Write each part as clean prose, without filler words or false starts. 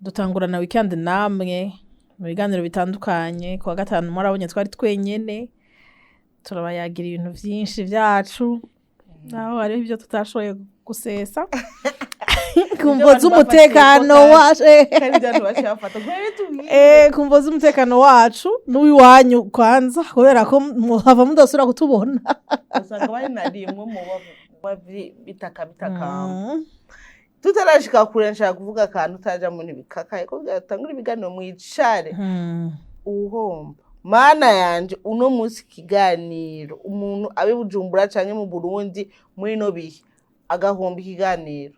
Dutangurana weekend namwe mu biganiro bitandukanye. Kuwa gatanu mwarabonye twari twenyene, turabayagira ibintu vyinshi vyacu, naho hariho ibyo tutashoboye gusesa ku mvo z'umutekano wacu. Kandi ibyo baciye bafata ngo bitubwire. Ku mvo z'umutekano wacu n'uwiwanyu kwanza, kubera ko muhava mudasubira kutubona. Usanga bari na rimwe mu bitaka bitakamba. Tutarashika kure, nshaka kuvuga akantu utaja muri bikakaye ko gatangura ibiganiro mwicare. Uhomba mana yanje, uno munsi ikiganiro, umuntu abe Bujumbura canke mu Burundi muri ino bihe agahomba ikiganiro,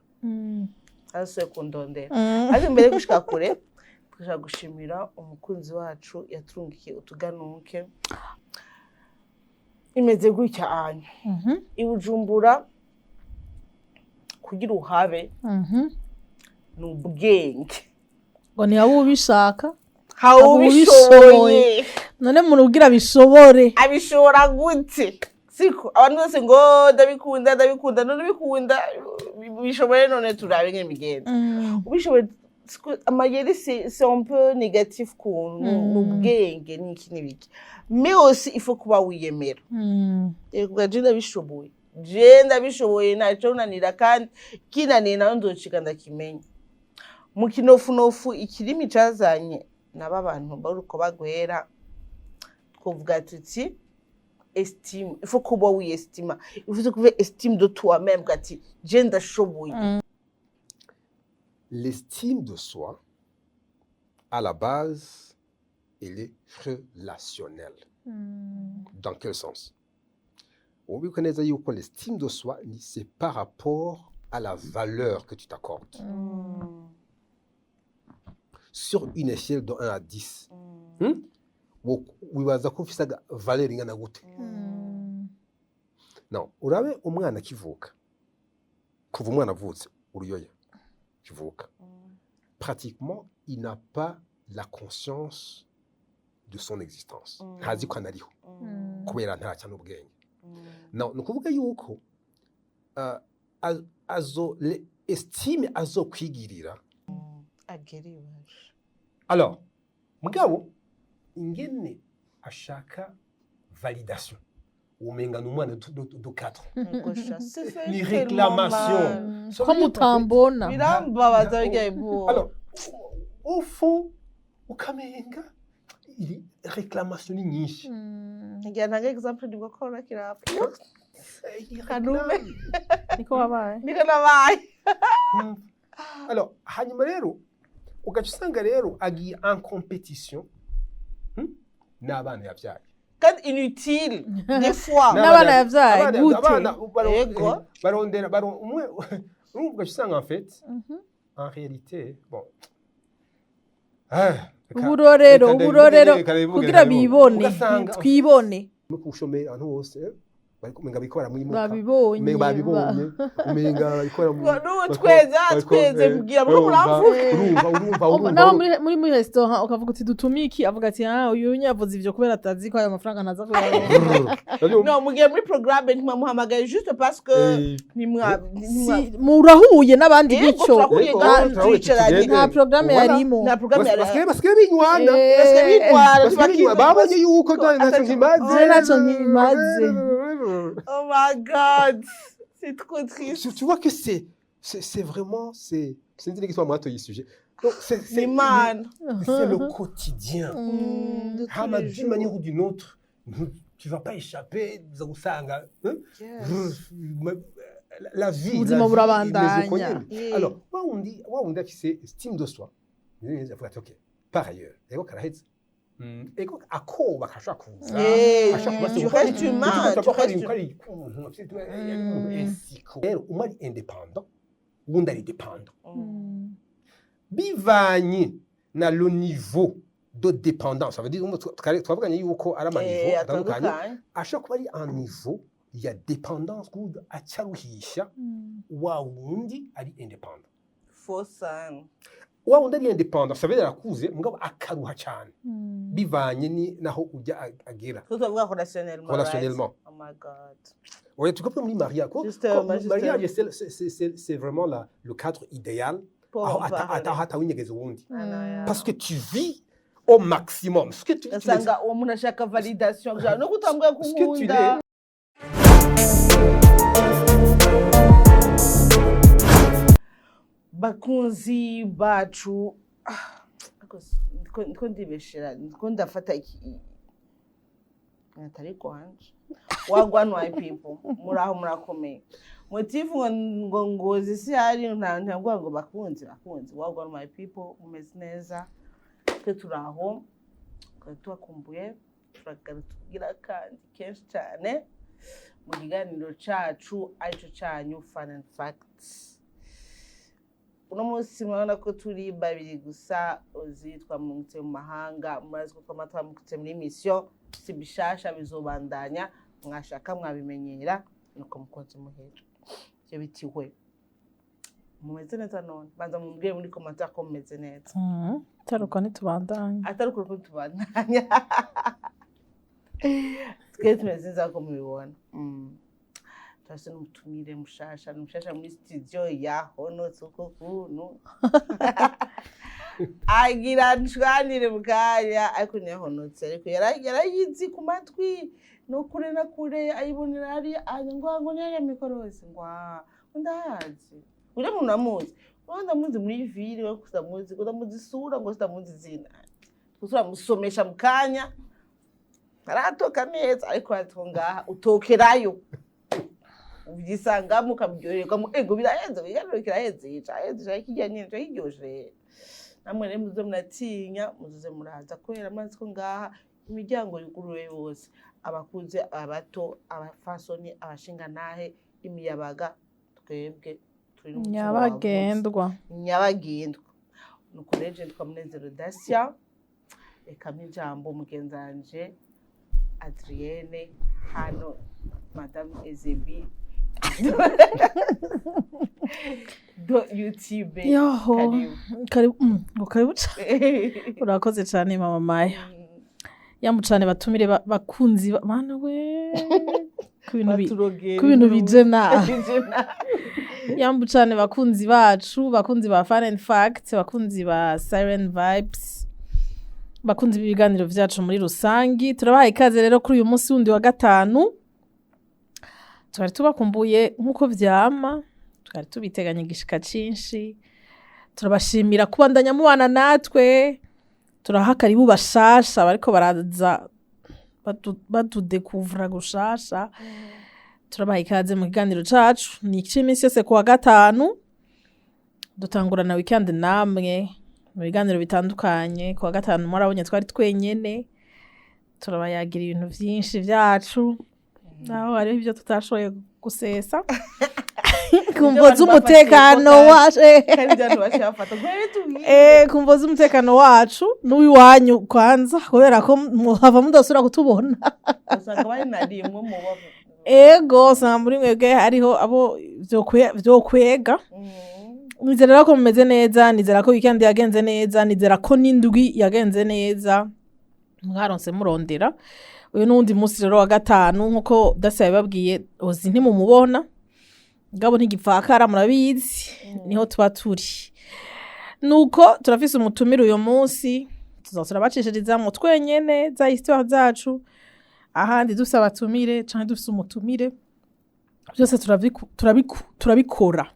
arasuye kundondera. Ariko imbere yo gushika kure, dushaka gushimira umukunzi wacu yaturungikiye utuganuke imeze gutya anya. I Bujumbura kugira uhabe ni ubwenge. Ngo ntiyabe ubishaka. Hawe ubishoboye. Ubishoboye. None muntu ubwira bishobore? Abishobora gute? Siko abantu bose ngo ndabikunda, ndabikunda, none ubikunda bishoboye? None turabe ingene bigenda. Ubishoboye siko amayeri, c'est un peu négatif kuntu ni ubwenge n'iki n'ibiki, mais aussi il faut kuba wiyemera. Yego, je ndabishoboye, je ndabishoboye, ntaco unanira, kandi kinaniye nawe nzocika ndakimenya. Mu kinofunofu ikirimi cazanye nabo abantu baruko bagwera, twovuga tuti estime, il faut kuba wiyestima, il faut kuba estime de toi-même, ati je ndashoboye. L'estime de soi, à la base, elle est relationnelle. Dans quel sens? Ubibuke neza yuko l'estime de soi, c'est par rapport à la valeur que tu t'accordes. Sur une échelle de 1 à 10, Wibaza ko ufise valeur ingana gute? Non, urabe umwana akivuka. Kuva umwana avutse, uruyoya kivuka, pratiquement, il n'a pas la conscience de son existence. Ntazi ko anariho kubera ntacya n'ubwenge. Non, ni ukuvuga yuko azo estime azokwigirira. Agera iwacu. Alors mugabo ingene ashaka validation, umenga ni umwana de 4. Ni réclamation. Ko mutambona. Birambabaza bijya ibu. Alors au fond ukamenga iri réclamation ni nyinshi. Ngira ntange exemple, nibwo korona kirapfa. Il Kanume. réclame. Niko wabaye. Niko nabaye. Alors hanyuma rero ugaca usanga rero agiye en compétition, n'abana yabyaye. Kandi inutile des fois. N'abana yabyaye, gute? Abana Yego. Barondera umwe, urumva, ugaca usanga en fait, en réalité, bon, ah, Uburorero. Reka ndabivuge, Uburorero. reka ndabivuge, Kugira reka ndabivuge. bibone. Ugasanga Twibone. no kubushomeri ahantu hose, bariko umenga bariko baramwimuka. Babibonye. Umenga babibonye, umenga bariko N'ubu tweze, tweze mbwira muriko muramvuga. Urumva, urumva, urumva. Naho muri restaurant ukavuga uti dutume iki, avuga ati ah, uyu nyavuze ivyo kubera atazi ko ayo mafaranga ntaza kuyaronka. Urumva. No mugiye muri programme ntimwamuhamagaye juste parce que ntimwa Si murahuye n'abandi Yego, gutyo. turahuye. Yego, Ngaho turahuye, twicaranye. tugende. Nta programme Voilà. yarimo. Nta programme yari. Basigaye binywana. Basigaye bitwara. Basigaye binywana. Babonye yuko ntacyo nkimaze. Je ntacyo nkimaze. Oh my God, c'est trop triste. Tu vois que c'est vraiment, c'est sinzi n'igituma mwatoye sujet. Donc c'est Ni Imana. C'est le quotidien. De tous Hama les d'une jours. manière ou d'une autre, tu vas pas échapper usanga, hein? Yes. La vie, Ubuzima la vie burabandanya. imeze uko nyene. Yeah. Alors wa wundi afise estime de soi, avuga ati ok, par ailleurs ego karaheze, ego akoba kashobora kuza. Yeah. Ashobora kuba Tu restes humain, tu restes. Rero umwe ari indépendant, uwundi ari dépendant, bivanye na le niveau de dépendance. Ça veut dire twavuganye yuko ari ama niveau atandukanye. Atandukanye. Ashobora kuba ari un niveau ya dépendance kuburyo acaruhisha wa wundi ari indépendant. Faux sana. Wa wundi ari indépendant, ça veut dire arakuze mugabo akaruha cyane bivanye ni naho ujya agera. Faut tuvuga relationnellement, right? Relationnellement. Oh my God. Ouais, tu comprends, muri mariage quoi. Justement, justement. Mariage, c'est vraiment le cadre idéal. Pour Aho en parler. Atawinyegeza uwundi, Ah, parce que tu vis au maximum ce que tu Ugasanga uwo muntu ashaka validation no kutambwira ko Ce que tu unkunda. L'es. Bakunzi bacu, ah, ariko ndiko ndibeshera, ndiko ndafata iki atari kwanje. Wagwan my people, muraho, murakomeye. Motifu ngo ngozi si hari ntabwo ngo bakunzi, bakunzi, wagwan my people, mumeze neza? Twe turaho, twari tubakumbuye. Turagaruka kandi kenshi cyane mu kiganiro cacu aricyo cyanyu Fun and Facts. Uno munsi murabona ko turi babiri gusa. Uzi twamutse mu mahanga, murazi ko twama twamutse muri mission. Si bishasha, bizobandanya, mwashaka mwabimenyera. Nuko mukunzi muhera ivyo bitiwe, mumeze neza? None banza mumbwire muri commentaire ko mumeze neza. Taruka ntitubandanye. Atari ukuri ko tubandanya, twe tumeze neza ko mubibona. Turafise n'umutumire mushasha, ni mushasha muri studio yahonotse uko kuntu agira nshwanire mu kanya, ariko ntiyahonotse, ariko yarayizi ku matwi no kure na kure ayibonera hariya ngo ngo ni hariya mikorosi ngo ah, ndahazi uriya muntu, amuzi ngo ndamuzi muri ville, we ndamuzi ngo ndamuzi isura, ngo ndamuzi izina. Turamusomesha mu kanya, aratoka neza, ariko aratwo ngaha utokerayo ubyisangamo ukaburyoherwamo. Ego, biraheze, ibiganiro kiraheze, caheze, cari kirya nyene, cari kiryoshe. Namwe rero muze muratinya, muzoze muraza kubera amazi ko ngaha imiryango yuguruye yose, abakuze, abato, abafasoni, abashingantahe, imiyabaga, twebwe turi n'umutima wagutse. Nyabagendwa. Nyabagendwa. Nuko rero je nitwa Munezero Dacia. Reka mpe ijambo mugenzi wanje Adrienne hano, Madame Ezebi do YouTube. Yoho. Karibu. Karibu, ngo karibu cane. Urakoze cane mama Maya. Yamu cane batumire, bakunzi mana we, Baturogera ku bintu inkuru. bije na Bije na. Yambu cane bakunzi bacu, bakunzi ba Fun and Fact, bakunzi ba Siren Vibes, bakunzi b'ibiganiro vyacu muri rusangi. Turabaha ikaze rero kuri uyu munsi wundi wa gatanu. Twari tubakumbuye nk'uko vyama, twari tubiteganya igishika cinshi. Turabashimira kubandanya mubana natwe. Turaha karibu bashasha bariko baraza badudekuvura gushasha. Turabaha ikaze mu kiganiro cacu. Ni ic'iminsi yose kuwa gatanu, dutangurana weekend namwe mu biganiro bitandukanye. Kuwa gatanu mwarabonye twari twenyene, turabayagira ibintu vyinshi vyacu, naho hariho ivyo tutashoboye gusesa ku mvo Ibyo abantu z'umutekano bafatiye ko wacu. Kandi ibyo abantu baciye bafata ngo tubwire. Ku mvo z'umutekano wacu n'uwiwanyu kwanza, kubera ko muhava mudasubira kutubona. Usanga bari narimwe mu bavu. Ego, usanga muri mwebwe hariho abo vyokwega. Nizera rero ko mumeze neza, nizera ko weekend yagenze neza, nizera ko n'indwi yagenze neza, mwaronse murondera. Uyu n'uwundi munsi rero wa gatanu, nk'uko Dasi yabibabwiye, ozi ntimumubona ngabo ntigipfakara, murabizi niho tuba turi. Nuko turafise umutumire uyu munsi, tuza turabacishiriza twenyene za histoire zacu, ahandi dufise abatumire canke dufise umutumire, byose turabikora.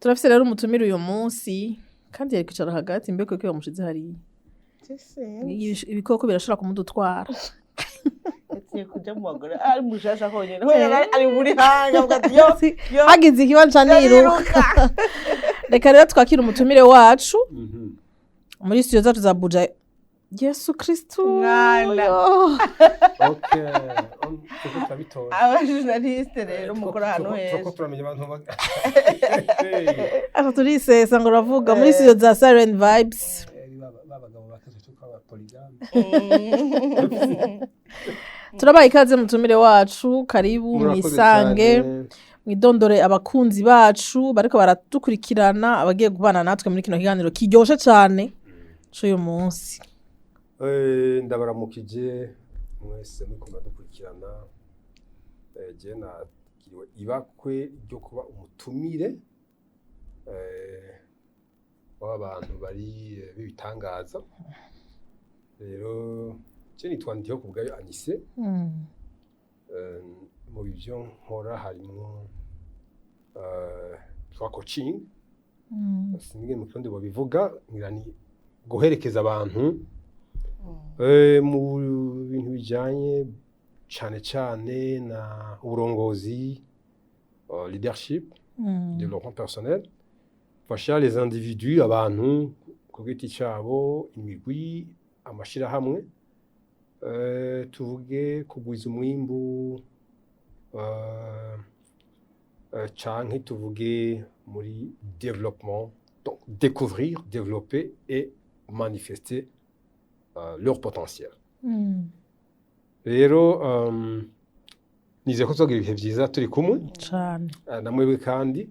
Turafise rero umutumire uyu munsi, kandi yari kwicara hagati mbeko ko bamushize hariya. Ibikoko birashobora kumudutwara. Yatinye kuja mu bagore, ari mushasha honyene honyene, ari muri hanga avuga ati yo yo. Hagize ikibanza niruka. Reka rero twakire umutumire wacu muri studio zacu za Buja Yesu Kristu. Mwana. Yo. Ok, turiko turabitora. Abajournaliste rero mukora ahantu Turiko heza. turamenya abantu Aho turisesa ngo uravuga muri studio za Siren Vibes. Babagabo batatu tuko aba polygame. Turabaha ikaze mutumire wacu, karibu. Murakoze Mwisange. cyane. Mwidondore abakunzi bacu bariko baradukurikirana, abagiye kubana natwe muri kino kiganiro kiryoshe cane c'uyu munsi. Ndabaramukije mwese muriko muradukurikirana. Je nakiriwe ibakwe ryo kuba umutumire. W'abantu bari b'ibitangaza. Rero je nitwa Ndiho Kubwayo Anise. Mu bivyo nkora harimwo twa coaching. Sinzi mu Kirundi bobivuga, ngira ni guherekeza abantu mu bintu bijanye cane cane na uburongozi, leadership, développement personnel. Fasha les individus, abantu ku giti cabo, imigwi, amashirahamwe, tuvuge kugwiza umwimbu, canke tuvuge muri développement, donc découvrir, développer et manifester leur potentiel. Rero nizeye ko tuzagira ibihe vyiza turi kumwe. Cane. Na mwebwe kandi.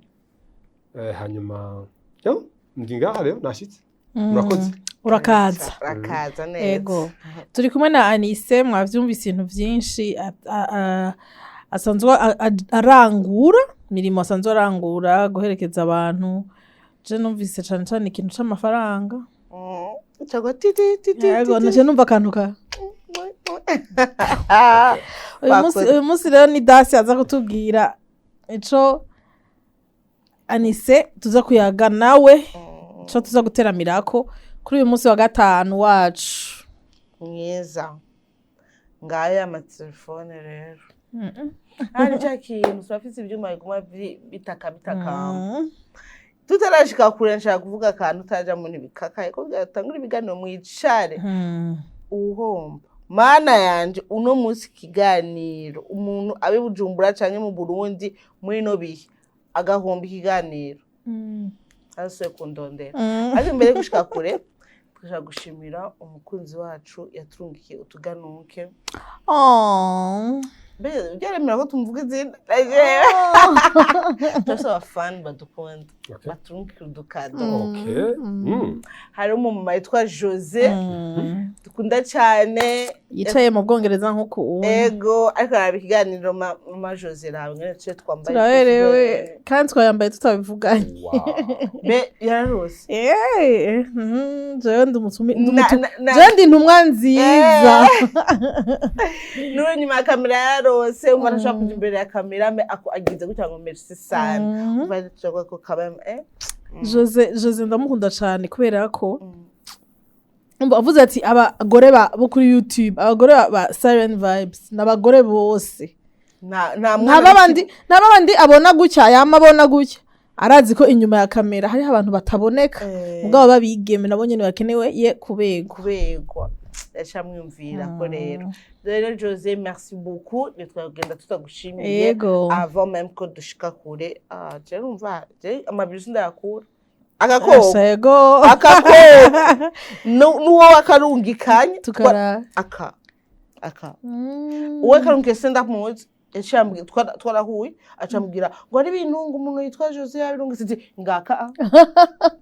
Hanyuma yo ndi ngaha rero, nashitse. Murakoze. Urakaza. Urakaza neza. Ego, turi kumwe na Anise. Mwavyumvise ibintu vyinshi asanzwe arangura, imirimo asanzwe arangura, guherekeza abantu. Je numvise cane cane ikintu c'amafaranga. Cyangwa titi titi. Yego. Titi. Naje numva akantu ka uyu munsi. Bakoze. Uyu munsi rero ni Dasi aza kutubwira ico Anise tuza kuyaga nawe, ico tuza guteramirako kuri uyu munsi wa gatanu wacu. Mwiza ngayo amatelefone rero hari cya kintu turafise ivyuma biguma bitaka bitaka. Tutarashika kure, nshaka kuvuga akantu utaja muri bikakaye ko gatangura ibiganiro, mwicare. Uhomba mana yanje, uno munsi ikiganiro, umuntu abe Bujumbura canke mu Burundi muri ino bihe agahomba ikiganiro, arasuye kundondera. Ariko imbere yo gushika kure, turashaka gushimira umukunzi wacu yaturungikiye utuganuke. Oh. Mbese byaremera ko tumuvuga izina? Turafise abafani badukunda, baturungikira udukado. Hari umumama yitwa Jose, dukunda cyane. Yicaye mu Bwongereza nk'uku ubu. Ego, ariko araba ikiganiro. Mama Jose, raba ingene tuje twambaye. Turaberewe kandi twayambaye tutabivuganye. Be yararose. Jewe ndi Na- jewe ndi intumwa nziza. N'uri inyuma ya kamera yararose, umva ntashobora kuja imbere ya kamera, me ako agize gutya ngo merci sana. Umva tushobora ko kabam. Jose, Jose ndamukunda cyane kubera ko umva avuze ati abagore bo kuri YouTube, abagore ba Siren Vibes n'abagore bose. Nta nta Nta mwana. Babandi nta babandi abona gutya, yama abona gutya, arazi ko inyuma ya kamera hariho abantu bataboneka, mugabo babigeme nabo nyene bakenewe ye kubegwa. Kubegwa, ndacamwumvira ko rero Jose, merci beaucoup, ntitwagenda tutagushimiye. Avant même ko dushika kure, ah, je numva je amabisi ndayakura agakoko. Yego. Akakoko n'uwo wakarungikanye. Tukara Aka uwo akarungikiye se ndamuzi, yaciye ambwira, twarahuye, acambwira ngo ari ibintu ngo umuntu yitwa Jose yabirungitse, ati ngaka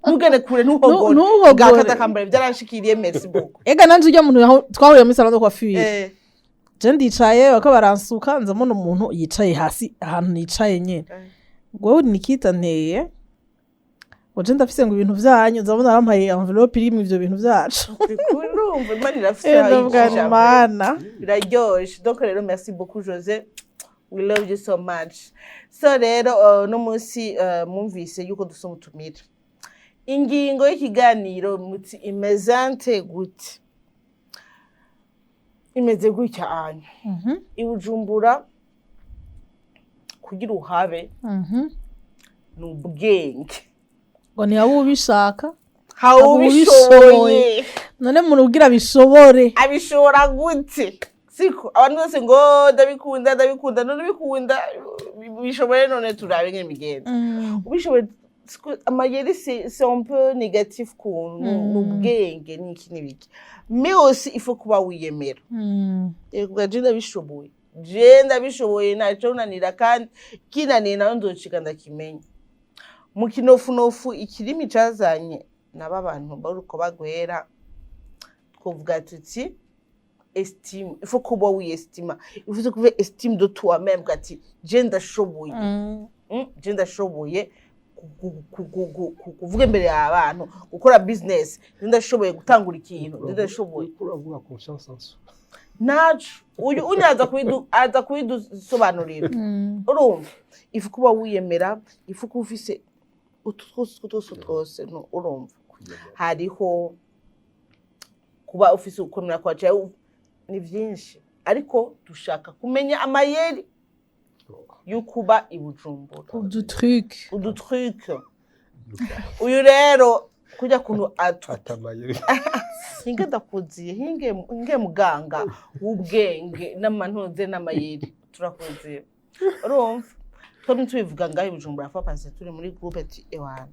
ntugende kure, ntuhogore. Ntuhogore. Ngaka ndakambara, byaranshikiriye, merci beaucoup. Ega nanje urya muntu twahuriye muri salon de coiffure, je ndicaye bako baransuka, nzamubona umuntu yicaye hasi ahantu nicaye nyene. Ngo Nikita nteye ngo je ndafise ngo ibintu vyanyu, nzabona arampaye enveloppe irimwo ivyo bintu vyacu. Urumva Imana irafise aho Ndavuga yicisha. Mana. Biraryoshe. Donc rero merci beaucoup Jose, we love you so much. So rero no munsi mwumvise yuko dufise umutumire. Ingingo y'ikiganiro muti imeze gute? Imeze gutya anya: i Bujumbura kugira uhabe ni ubwenge. Ngo ntiyabe ubishaka. Hawe ubishoboye. Ubishoboye. None muntu ubwira bishobore? Abishobora gute? Siko abantu bose ngo ndabikunda, ndabikunda, none ubikunda bishoboye, none turabe ingene bigenda. Ubishoboye siko amayeri, c'est un peu négatif kuntu, ni ubwenge n'iki n'ibiki, mais aussi il faut kuba wiyemera. Yego, je ndabishoboye, je ndabishoboye, ntaco unanira, kandi kinaniye nawe nzocika ndakimenya. Mu kinofunofu ikirimi cazanye nabo abantu baruko bagwera, twovuga tuti estime, il faut kuba wiyestima, il faut kuba estime de toi-même, ati je ndashoboye. Je ndashoboye. kuvuga imbere y'abantu, gukora business, ndashoboye gutangura ikintu, ndashoboye. Uriko uravuga confiance en soi. Naco uyu unya aza kubidusobanurira. Urumva, ifu kuba wiyemera, ifu kuba ufise utu twose twose twose, no, urumva. Kwiyemera. Hariho kuba ufise ugukomera kwa jawe, ni vyinshi, ariko dushaka kumenya amayeri yo kuba i Bujumbura. Udutruc. Udutruc. Uyu rero kujya kuntu atu Atamayeri. Hinge ndakuziye, hinge, hinge muganga w'ubwenge n'amantuze n'amayeri, turakuziye. Urumva, twembi tubivuga ngaho i Bujumbura, fa pase turi muri groupe, ati: "Ewana,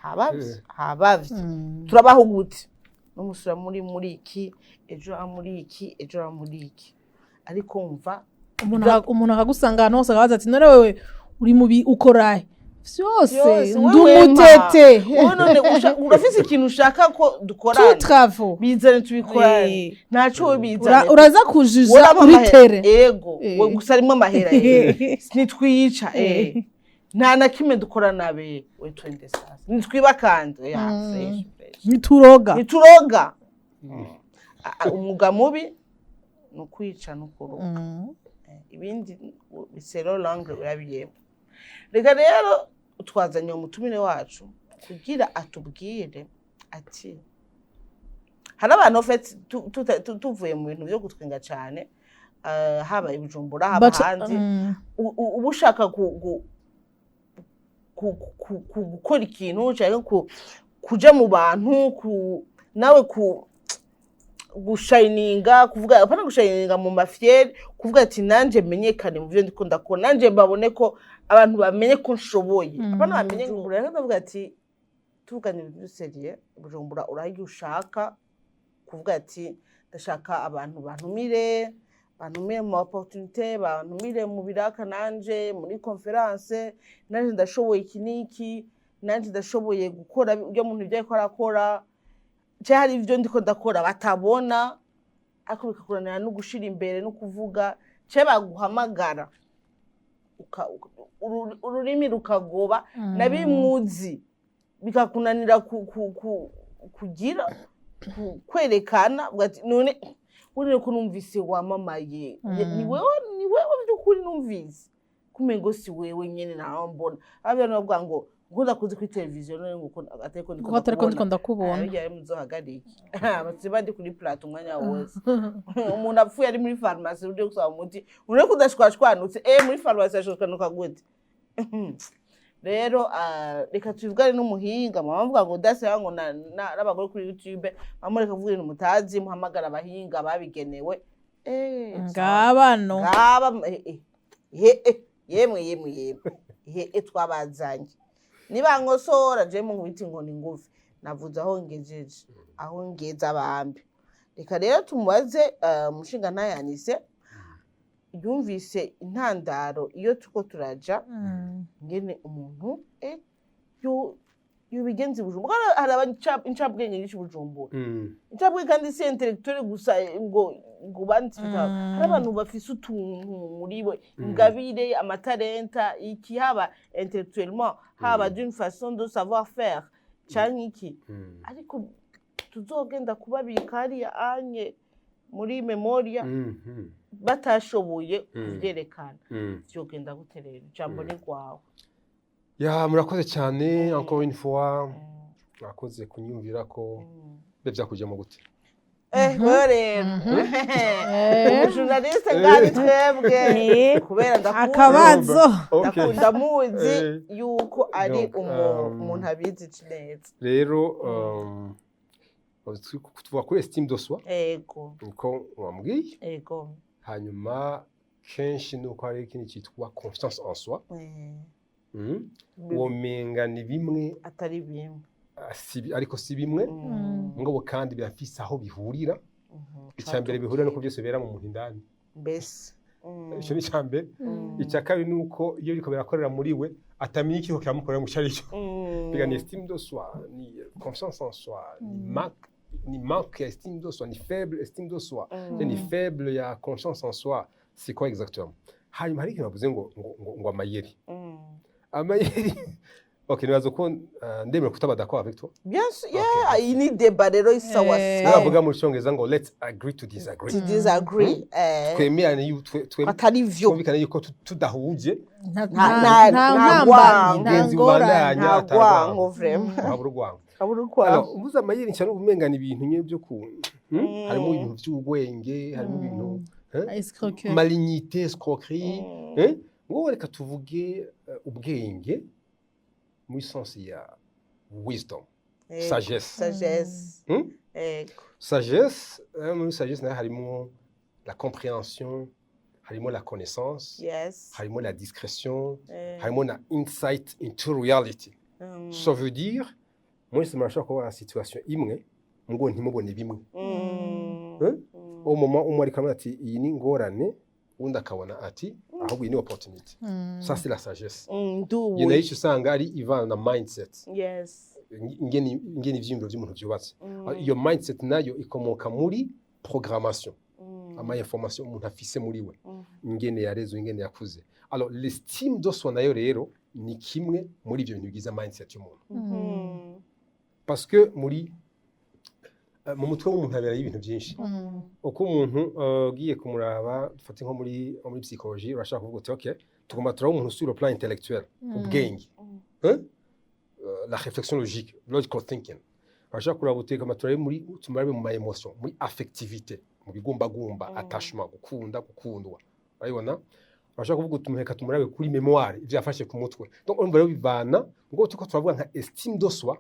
habavye, habavye." Turabaho gute n'umusura muri iki, ejo muri iki, ejo muri iki? Ariko mva Umuntu akagusanga ahantu hose, akabaza ati: "None wewe uri mubi, ukorahe?" Vyose. Vyose, ndi wewe. umutete. Wowe none urafise ikintu ushaka ko dukorana? Tout travaux. Bizane tubikorane. Ntaco we bizane. Uraza kujuja Uraba kuri amahera. tere. Ego. We gusa arimo amahera, nitwica, nta na kimwe dukora nabe we. Twende sasa, nitwiba kandi ya fresh fresh. Ntituroga. Nituroga. Umwuga mubi ni ukwica no kuroga. Ibindi bisero langue urabiyemo. Reka rero twazanye umutumire wacu kugira atubwire ati hari abantu en fait tuvuye mu bintu byo gutwenga cyane, haba i Bujumbura, haba ahandi, uba ushaka gukora ikintu cyangwa kuja mu bantu, nawe ku gushayininga, kuvuga, apana gushayininga mu mafyeri, kuvuga ati: "Nanje menyekane mu byo ndiko ndakora, nanje mbabone ko abantu bamenye ko nshoboye." Apana bamenye ngo rero ndavuga ati tuvugane ibintu sérieux. Bujumbura urahiye, ushaka kuvuga ati: "Ndashaka abantu bantumire, bantumire mu opportunité, bantumire mu biraka, nanje muri conférence, nanje ndashoboye iki n'iki, nanje ndashoboye gukora ibyo muntu ibyo ariko arakora, cyangwa hari ibyo ndiko ndakora batabona," ariko bikakuranira no gushira imbere no kuvuga, cyangwa baguhamagara ururimi rukagoba na bimuzi, bikakunanira kugira kwerekana, uvuga ati: "None buriya ko numvise wamamaye, ni wewe, ni wewe by'ukuri numvise kumengo si wewe nyene?" Nawe mbona abantu bavuga ngo ndakuzi kuri televiziyo, none ngo atariko ndiko Kuko atariko ndiko ndakubona. ndakubona. Bijya muzohagarike, basiba ndi kuri plateau umwanya wose. Umuntu apfuye ari muri farumasi, uje gusaba umuti, ureko udashwashwanutse, muri farumasi ashwashwanuka gute? Rero reka tubivugane n'umuhinga. Mama avuga ngo daseba ngo n'abagore kuri YouTube, mama reka kuvuga ibintu mutazi, muhamagara abahinga babigenewe. Ngabano. Ngaba, yemwe, yemwe, yemwe, twabazanye. Nibankosora je mu nkubita inkoni ngufi, navuze aho ngejeje, aho ngeze abambi. Reka rero tumubaze, umushinga ntayanise yumvise intandaro iyo turiko turaja, ngene umuntu yobigenza i Bujumbura. Kuko hari incabwenge nyinshi i Bujumbura. Incabwenge kandi si intellectuel gusa, ngo banditse ibitabo. Hari abantu bafise utuntu muri bo, ingabire, amatalenta, iki, haba intellectuellement, haba d'une façon de savoir faire canke iki, ariko tuzogenda kubabika hariya anye muri memoria batashoboye kuvyerekana. Vyogenda gute rero? Ijambo ni rwawe. Ya, murakoze cyane encore une fois, murakoze kunyumvira ko mbe byakujyamo gute. Wewe rero umujournaliste ngari twebwe, kubera ndakunda Akabazo. ndakunda muzi yuko ari Donc, umuntu abizi neza. Rero tuvuga kuri estime de soi. Niko wambwiye. Hanyuma kenshi nuko hari ikindi cyitwa confiance en soi. Womenga ni bimwe. Atari bimwe. Ah, ariko si bimwe. Mugabo kandi birafise aho bihurira. Icya mbere bihurira nuko byose bibera mu muntu indani. Mbese. Icyo ni icya mbere. Icya kabiri ni uko iyo biriko birakorera muri we, atamenya ikiriko kiramukorera ngo icyo ari cyo. Biga ni estime de soi, ni confiance en soi, ni manque ya estime de soi, ni faible estime de soi, ni faible ya confiance en soi, c'est quoi exactement? Hanyuma hari ikintu bavuze ngo amayeri. Amayeri. Ok, nibaza ko ndemera kutaba d'accord avec toi. Bien sûr, Ok, yeah, merci. iyi ni débat rero isawa. Niyo bavuga mu Cyongereza ngo "Let's agree to disagree." To disagree. Twemerane Atari vyo. Twumvikane yuko tudahuje. Nta nta nta nta ntambamyi, rwango. nta Ingenzi ngorane. ubandanya. Nta Ata rwango. rwango vraiment. Habura urwango. Habura urwango. Alors, uvuze amayeri, nshya n'ubumenga ni ibintu nyine byo ku harimo ibintu by'ubwenge, harimo ibintu, hein? Escroquerie. Malignité, escroquerie, hein? Ngo reka tuvuge ubwenge muri sens ya wisdom, sagesse. Sagesse. Ego. Sagesse, muri sagesse nayo harimo la compréhension, harimo la connaissance, harimo la discrétion, harimo na insight into reality. Ça veut dire mwese murashobora kubona situation imwe, ngo ntimubone bimwe. Hein? Au moment umwe ariko aramubwira ati iyi ni ingorane, undi akabona ati ahubwo iyi ni opportunity. Ça, c'est la sagesse. Nduwe. Iyo nayo icyo usanga ari ivana na mindset, ingene ivyiyumviro vy'umuntu vyubatse. Iyo mindset nayo ikomoka muri programmation, ama information umuntu afise muri we, ingene yarezwe, ingene yakuze. Alors, l'estime de soi nayo rero ni kimwe muri ivyo bintu bigize mindset y'umuntu, parce que muri mu mutwe w'umuntu haberayo ibintu byinshi. Uko umuntu ugiye kumuraba, dufate nko muri psychologie, urashaka kuvuga uti ok, tugomba turaba umuntu sur le plan intellectuel, ubwenge, hein? La réflexion logique, logical thinking. Urashaka kuraba uti tugomba turabe muri, tumurabe mu ma émotion, muri affectivité, mu bigumbagumba, attachement, gukunda, gukundwa, urabibona. Urashaka kuvuga uti reka tumurabe kuri mémoire, ivyo yafashe ku mutwe. Donc urumva rero bivana ngo tuko turavuga nka estime de soi,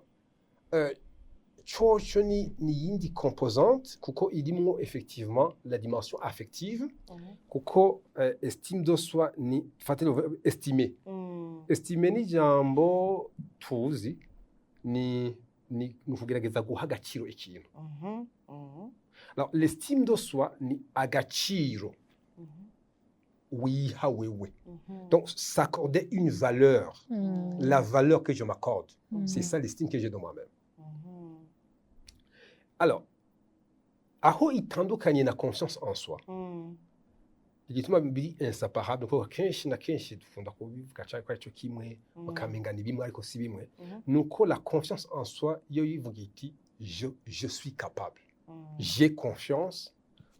coco ni yindi composante, kuko irimwo effectivement la dimension affective, kuko estime de soi ni fate le verbe estimer. Estimer ni ijambo tuzi, ni ukugerageza guha agaciro ikintu. Alors, l'estime de soi ni agaciro wiha wewe, donc s'accorder une valeur, la valeur que je m'accorde, c'est ça l'estime que j'ai de moi-même. Alors, aho itandukanye na confiance en soi, igituma biri inséparable, kuko kenshi na kenshi dukunda kubivuga cyane ko aricyo kimwe, bakamenga ni bimwe, ariko si bimwe, nuko la confiance en soi yo yivuga iti je suis capable, j'ai confiance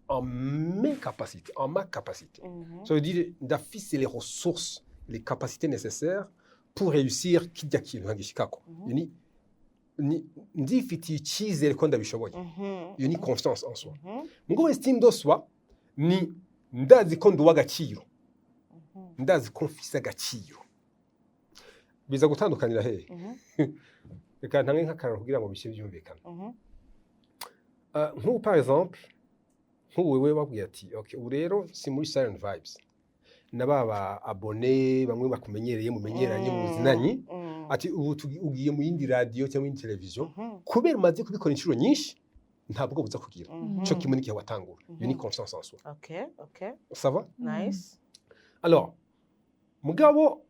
en mes capacités, en ma capacité. Ça veut dire ndafise les ressources, les capacités nécessaires pour réussir kirya kintu nkagishikako. Iyo ni ndifitiye icyizere ko ndabishoboye. Iyo ni confiance en soi. Mugabo estime de soi ni ndazi ko ndi uw'agaciro, ndazi ko mfise agaciro. Biza gutandukanira hehe? Reka ntange nk'akararo kugira ngo bishe byumvikane. Nk'ubu par exemple, nk'ubu wewe babwiye ati ok, ubu rero si muri Silent Vibes na ba abonnés bamwe bakumenyereye, mumenyeranye, muzinanye, ati ubu ugiye mu yindi radio cyangwa mu yindi televiziyo, kubera umaze kubikora inshuro nyinshi, ntabwo buza kugira cyo kimwe n'igihe watangura. Iyo ni confiance en soi. Okay. Ça va? Nice. Alors, mugabo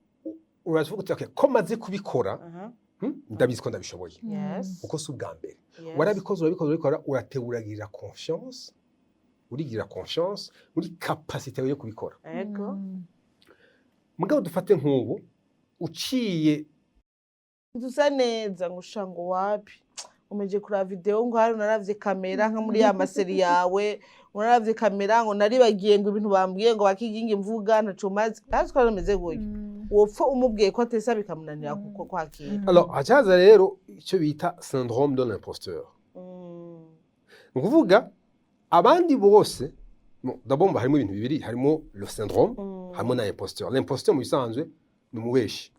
uravuga uti okay, ko maze kubikora, ndabizi ko ndabishoboye, kuko si ubwa mbere. Warabikoze, urabikoze, urabikora, urateguragirira confiance, urigira confiance muri capacité yawe yo kubikora. Mugabo dufate nk'ubu uciye Dusa neza ngo usha ngo wapi, umeje kuraba video ngo hari naravye kamera nka muri ya ma série yawe, ngo naravye kamera, ngo naribagiye, ngo ibintu bambwiye, ngo bakiginga imvuga ntaco mazi kandi twari bameze gutyo. Wopfa umubwiye ko atesa bikamunanira kuko kwakira. Alors, hacaza rero icyo bita syndrome de l'imposteur. Ni ukuvuga abandi bose, bon, d'abord harimo ibintu bibiri: harimo le syndrome, harimo na imposteur. L'imposteur mu bisanzwe ni umubeshi,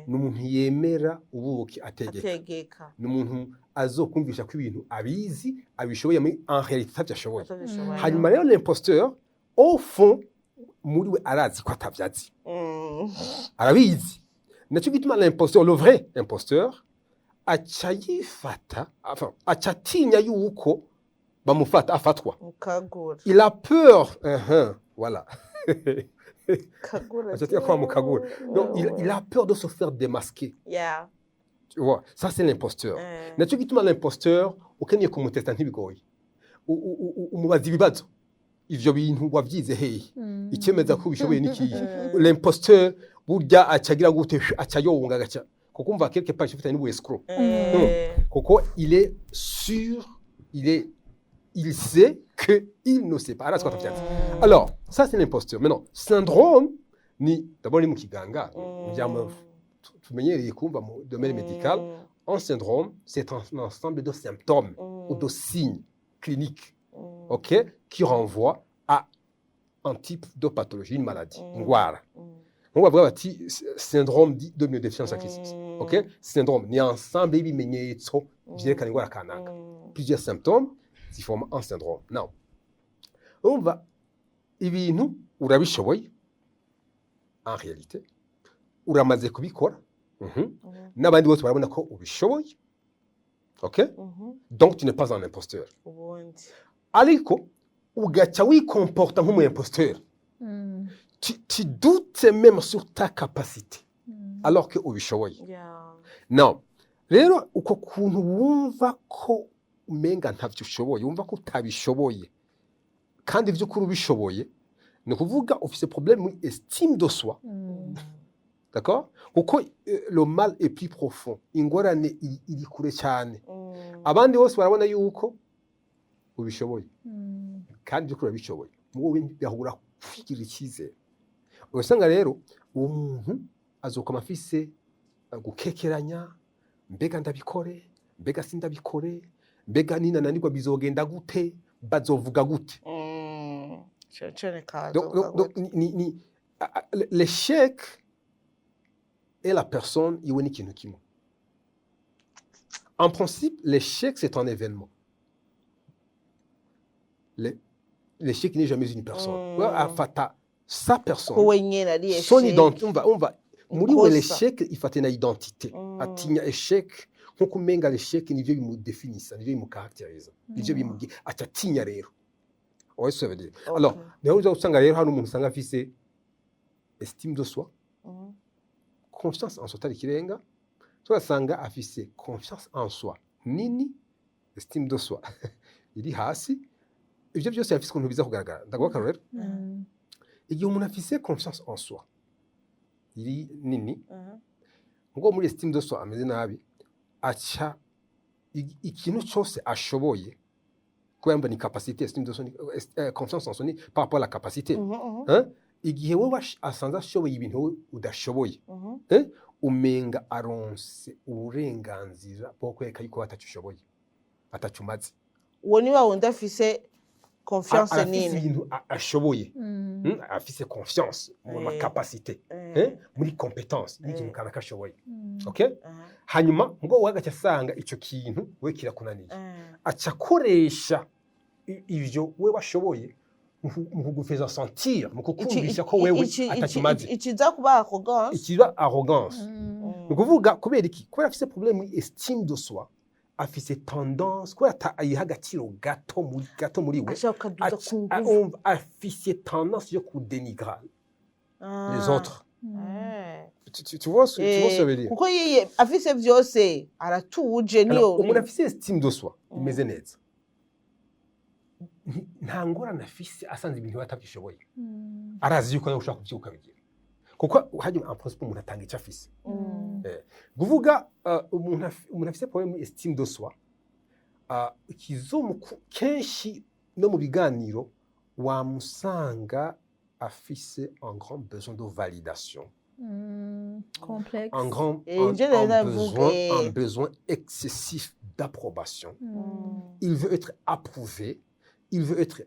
ni umuntu yemera ubuki ategeka, ategeka. Ni umuntu azokumvisha ko ibintu abizi, abishoboye, muri en réalité atavyo ashoboye. Atabishoboye. Hanyuma rero l'imposteur, au fond muri we arazi ko atavyo azi. Arabizi. Nacyo gituma l'imposteur, le vrai imposteur, aca yifata, enfin aca atinya yuko bamufata, afatwa. Mukagura. Il a peur, voilà. Kagura. Aca atinya ko bamukagura. Donc il a peur de se faire démasquer. Tu vois, ça c'est l'imposteur. Nacyo gituma l'imposteur ukeneye kumutesta ntibigoye. Umubaza ibibazo: ivyo bintu wavyize hehe? Icyemeza ko ubishoboye ni ikihe? L'imposteur burya acagira gute? Aca yonga, agaca Kuko umva, quelque part ifitanye n'ubu escroc, kuko il est sûr, il sait que il ne sait pas, arazi ko atavyanze. Alors ça, c'est l'imposture. Maintenant, syndrome ni d'abord ni mu kiganga byama tumenyereye kumva mu domaine médical. Un syndrome, c'est un ensemble de symptômes ou de signes cliniques, ok, qui renvoient à un type de pathologie, une maladie, ingwara. Nkuko bavuga bati syndrome dit de défiance acquise, ok, syndrome ni ensemble y'ibimenyetso vyerekana ingwara kanaka, plusieurs symptômes qui forment un syndrome. Now, urumva ibintu urabishoboye, en réalité uramaze kubikora, n'abandi bose barabona ko ubishoboye, ok, donc tu n'es pas un imposteur. Ubundi Ariko ugaca wikomporta nk'umu imposteur, tu doutes même sur ta capacité alors que ubishoboye. Non, rero uko kuntu wumva ko umenga ntavyo ushoboye, wumva ko utabishoboye kandi vy'ukuri ubishoboye, ni ukuvuga ufise problème muri estime de soi, d'accord, kuko le mal est plus profond, ingorane iri kure cyane. Abandi bose barabona yuko ubishoboye kandi by'ukuri urabishoboye, wowe bigahura kwigirira icyizere. Ugasanga rero uwo muntu azokama afise gukekeranya: mbega ndabikore, mbega sindabikore, mbega ninananirwa bizogenda gute, bazovuga gute? Cane cane kaza. Donc, l'échec et la personne iwe ni ikintu kimwe. En principe, l'échec, c'est un événement. L'échec n'est jamais une personne. We afata sa personne, ko wenyene ari son échec. Identité. Umva, muri we Ikosa. L'échec ifate na identité. Atinya échec nkuko umenga l'échec nivyo bimudefinisa, nivyo bimukarakteriza, nivyo bimugi aca atinya rero. Ouais, ça veut dire. Alors, niho uza usanga rero hano umuntu usanga afise estime de soi, confiance en soi atari ikirenga, tugasanga afise confiance en soi nini, estime de soi iri hasi. Ivyo byose bifise ukuntu biza kugaragara. Ndaguha akarorero: igihe umuntu afise confiance en soi iri nini, ngo muri estime de soi ameze nabi, aca ikintu cyose ashoboye, kubera mba ni capacité, estime de soi confiance en soi ni par rapport à la capacité, hein? Igihe wowe asanze ashoboye ibintu wowe udashoboye, eh? Umenga aronse uburenganzira bwo kwereka yuko ataco ushoboye, ataco umaze. Uwo ni wa wundi afise confiance Arafise nini. ibintu ashoboye, Afise confiance mu ma capacité, eh? Muri compétence y'ikintu kanaka ashoboye, okay? Hanyuma ngo wowe agaca asanga ico kintu we kirakunaniye, aca akoresha ivyo we washoboye mu kugufeza sentir, mu kukumvisha ko wewe ataco umaze. Ikiza kuba arrogance. Ikiba arrogance. Ni ukuvuga kubera iki? Kubera afise problème muri estime de soi, afise tendance, kubera ayiha agaciro gato muri gato muri we, Ashaka kukaduza ku nguvu. Umva, afise tendance yo kudenigra les autres. Tu vois ce que je veux dire? Kuko yiye afise vyose, aratuje niyo. Alors, umuntu afise estime de soi imeze neza, nta ngorane afise asanze ibintu atabyishoboye. Arazi yuko nawe ushobora kuvyuka ukabigira, kuko hajya en principe umuntu atanga icyo afise. Kuvuga umuntu afise problème muri estime de soi, ikizomu kenshi no mu biganiro wamusanga afise un grand besoin de validation, Complexe. un grand Et je l'ai besoin, avoué. Un besoin excessif d'approbation. Il veut être approuvé, il veut être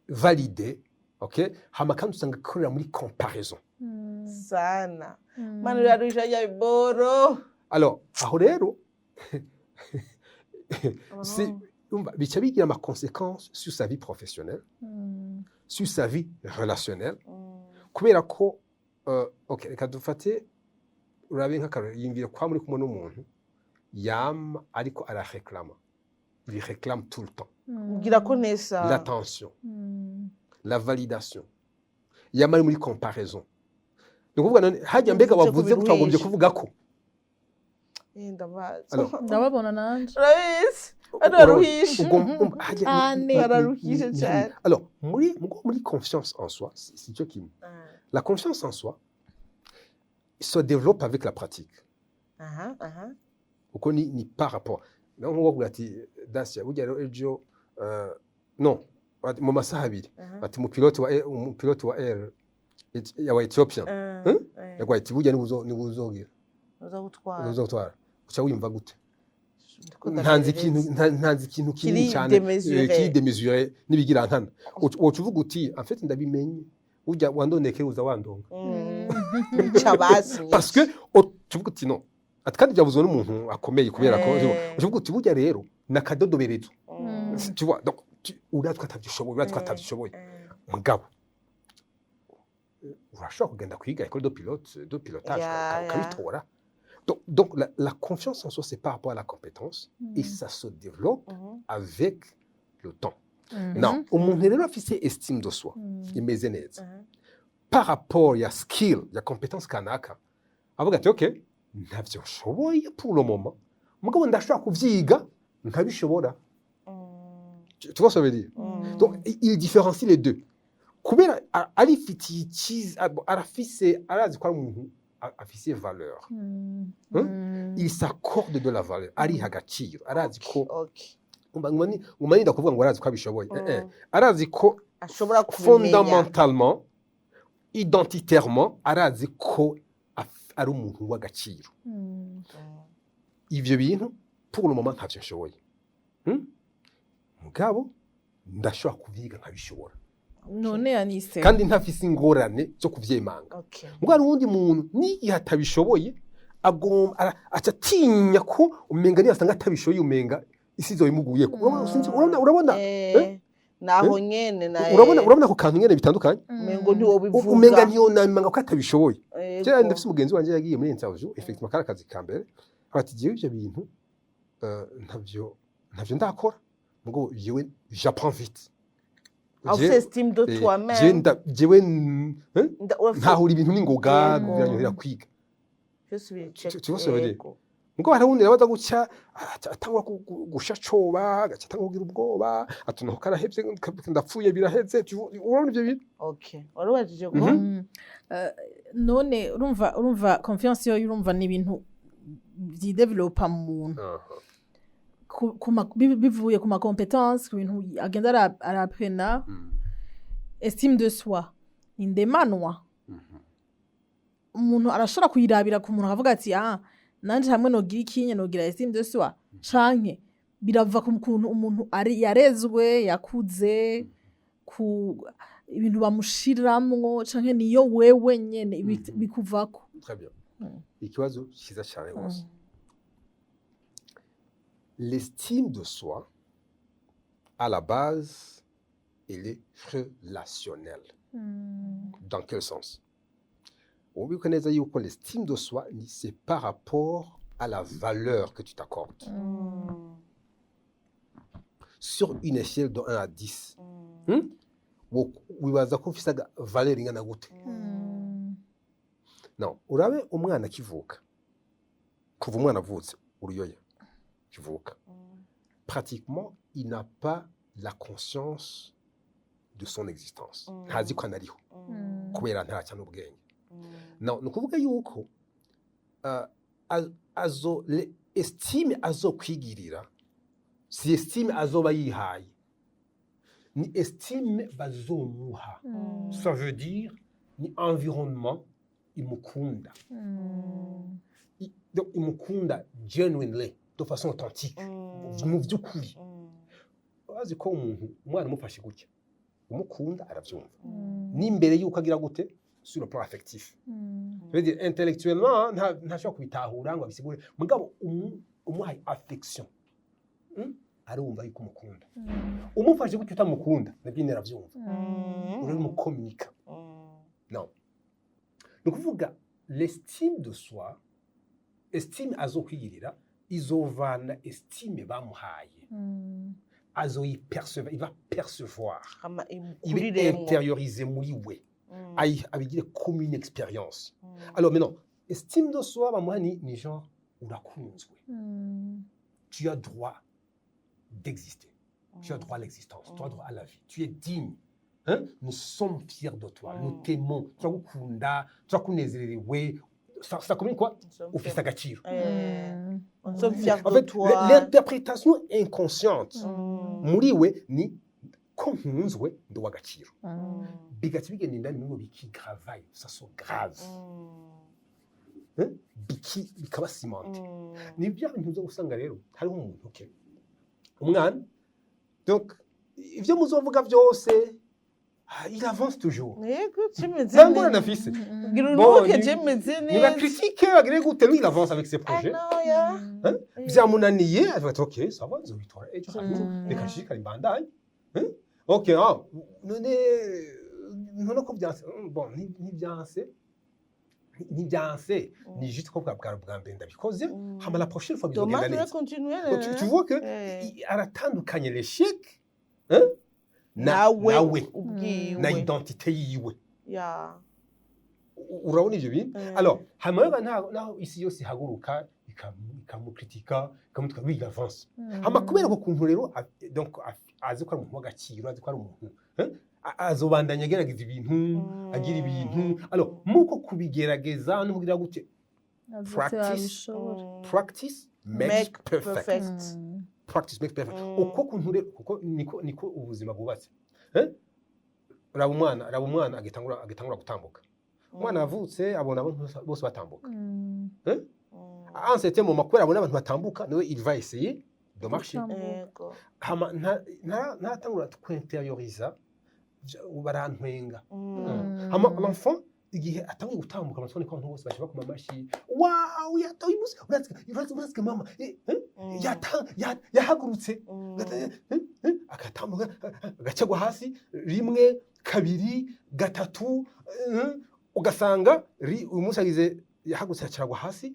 validé, ok, hama kandi usanga akorera muri comparaison. Sana mani uraruhisha ya biboro. Alors aho rero umva, bica bigira ama conséquences sur sa vie professionnelle, sur sa vie relationnelle, kubera ko ok, reka dufate urabe nk'akarorero: yiyumvira kwa muri kumwe n'umuntu yama ariko arareklama, il réclame tout le temps Ubwira ko nesa l'attention, la validation, yama ari muri comparaison. Ni ukuvuga none hajya mbega Yavuze ko wavuze ko twagombye biruhisha. kuvuga ko Eh, ndabazi. Alors, Ndababona nanje. Urabizi hano baruhisha. Hajya Cane. Bararuhishe cane. Alors muri confiance en soi, c'est cyo kimwe. La confiance en soi se développe avec la pratique. Aha aha. Kuko ni par rapport, naho nko kuvuga ati: "Dacia, burya rero ejo, non, ati mu masaha 2," ati umupilote wa Air ya Ethiopian yagwaye, ati: "Burya nibuzogira uza gutwara." Uzotwara, uca wiyumva gute? Ndiko Ntanze ikintu ndaperereza. Ntanze ikintu kinini Kiri cyane démesuré. Kiri démesuré n'ibigirankana. Woca uvuga uti: "En fait, ndabimenye, urya wandonekeye uza wandonga." Nca basi. Parce que tuvuga uti: "Non," ati kandi byavuzwe n'umuntu akomeye kubera ko uvuga uti: "Burya rero nakadodoberezo." Tu vois, donc uratwa atabyishoboye, uratwa atabyishoboye, mugabo urashobora kugenda kwiga école de pilote, de pilotage, ukabitora. Donc la confiance en soi, c'est par rapport à la compétence et ça se développe avec le temps. Non, umuntu rero afise estime de soi imeze neza par rapport ya skill, ya compétence kanaka, avuga ati: "Ok, ntavyo nshoboye pour le moment, mugabo ndashobora kuvyiga nkabishobora." Tu vois ce que je veux dire? Donc il différencie les deux kubera arifitiye arafise, arazi ko ari umuntu afise valeur. Il s'accorde de la valeur, ariha agaciro, arazi ko nguma ninda kuvuga ngo arazi ko abishoboye. Arazi ko ashobora kubimenya. Fondamentalement, identitairement, arazi ko ari umuntu w'agaciro. Ivyo bintu pour le moment ntavyo nshoboye, Mugabo ndashobora kuvyiga nkabishobora. None Anise, Kandi ntafise ingorane zo kuvyemanga. Mugabo hari uwundi muntu n'igihe atabishoboye agomba aca atinya ko umenga niyo asanga atabishoboye, umenga isi izoyimuguyeko. Urabona, urabona? Naho nyene na Urabona ako kantu nyene bitandukanye. Umengo ntiwobivuga. Umenga ntiyonamanga ko atabishoboye. Kera ndafise umugenzi wanje yagiye muri interview, effectivement kari akazi ka mbere, ati: "Jewe ivyo bintu ntavyo ndakora, mugabo jewe j'apprends vite." Aho ufise estime de toi-même. Jewe hein? Ntahura ibintu n'ingoga, biranyohera kwiga. Byose biri. Tu vois ce que je veux dire? Mugabo hari uwundi nawe aza guca atangura gusha coba, agaca atangura kugira ubwoba, ati: "Noho karahevye, ndapfuye, biraheze." Urabona ivyo bintu? Okay, wari ubajije ngo None urumva confiance yo, urumva ni ibintu vyidevelopa mu muntu bivuye ku ma compétence, ku bintu agenda araprena. Estime de soi ni ndemanwa. Umuntu arashobora kuyirabira ku muntu akavuga ati: "Ah, nanje hamwe nogira ikinye nogira estime de soi," canke birava ku kuntu umuntu ari yarezwe, yakuze, ku ibintu bamushiramwo, canke niyo wewe nyene bikuvako? Très bien. Ikibazo cyiza cyane rwose. L'estime de soi, à la base, elle est relationnelle. Dans quel sens? Ubibuke neza yuko l'estime de soi, c'est par rapport à la valeur que tu t'accordes. Sur une échelle de 1 à 10, Wibaza ko ufise valeur ingana gute? Non, urabe umwana akivuka. Kuva umwana avutse, uruyoya kivuka, pratiquement, il n'a pas la conscience de son existence. Ntazi ko anariho kubera ntacya n'ubwenge. Non, ni ukuvuga yuko azo estime azokwigirira si estime azoba yihaye, ni estime bazomuha. Ça veut dire ni environnement imukunda. Donc imukunda genuinely, de façon authentique, mu by'ukuri. Urazi ko umuntu, umwana umufashe gutya umukunda, arabyumva n'imbere y'uko agira gute sur le plan affectif. Ça veut dire intellectuellement ntashobora kubitahura ngo abisigure, mugabo umuhaye affection, Arumva yuko umukunda. Umufashe gutya utamukunda, nabyo nyine arabyumva, urabimukominika. Non, ni ukuvuga l'estime de soi, estime azokwigirira izovana estime bamuhaye, azoyipercevoir, il va percevoir, Hama ibe imukuriremwo. intériorisé muri we, abigire comme une expérience. Alors maintenant, estime de soi bamuha ni genre urakunzwe, tu as droit d'exister, tu as droit à l'existence, tu as droit à la vie, tu es digne, hein? Nous sommes fiers de toi, nous t'aimons, turagukunda, turakunezerewe. Ça communique quoi? Ufise agaciro. On sommes fiers En de fait, toi. l'interprétation inconsciente muri we ni ko nkunzwe, ndi uw'agaciro. Bigaca bigenda indani muri we, bikigravaye, ça se grave. Hein? Bikaba cimenté. Ni bya bintu uza gusanga rero hariho umuntu, okay, umwana, donc ivyo muzovuga byose, ah, il avance toujours. Yego, cimeze Nta ngorane afise. Gira Bon, uruhuke, cimeze neza. Nibacritique, bagire gute, lui il avance avec ses Ah projets. non, ya. Hein? Vyamunaniye, avuga ati: "Ok, ça va, nzobitora ejo hanyuma, reka nshishikare mbandanye." Hein? Ok, ah, none ko byanse? Bon, ntibyanse, ntibyanse, ni juste ko bwa mbere ndabikoze, hama la prochaine fois bizogenda Thomas, neza. continuer. Donc, tu vois que aratandukanye l'échec, hein, na Nawe nawe ubwiwe. Na identité yiwe. Urabona ivyo bintu? Alors hama rero naho isi yose ihaguruka ikamukritika, ikamutwara, lui il avance. Hama kubera ko kuntu rero donc azi ko ari umuntu w'agaciro, azi ko ari umuntu, hein, azobandanya agerageza ibintu, agira ibintu. Alors muko kubigerageza no kugira gute, practice. Practice makes Make perfect. perfect. Practice makes perfect. Uko kuntu rero, kuko niko ubuzima bwubatse, eh? Raba umwana agitangura gutambuka. Umwana yavutse abona abantu bose batambuka. À un certain moment, kubera abona abantu batambuka, nawe il va essayer de marcher. Hama ntatangura kwinterioriza barantwenga. Hama l'enfant igihe atanguye gutambuka, amatwi ko abantu bose baje bakoma amashi: "Wow, yatoye umunsi, urazi, urazi, urazi mama, eh, eh, yahagurutse." Agatambuka, agacagwa hasi rimwe, kabiri, gatatu, ugasanga uyu munsi agize yahagurutse, acaragwa hasi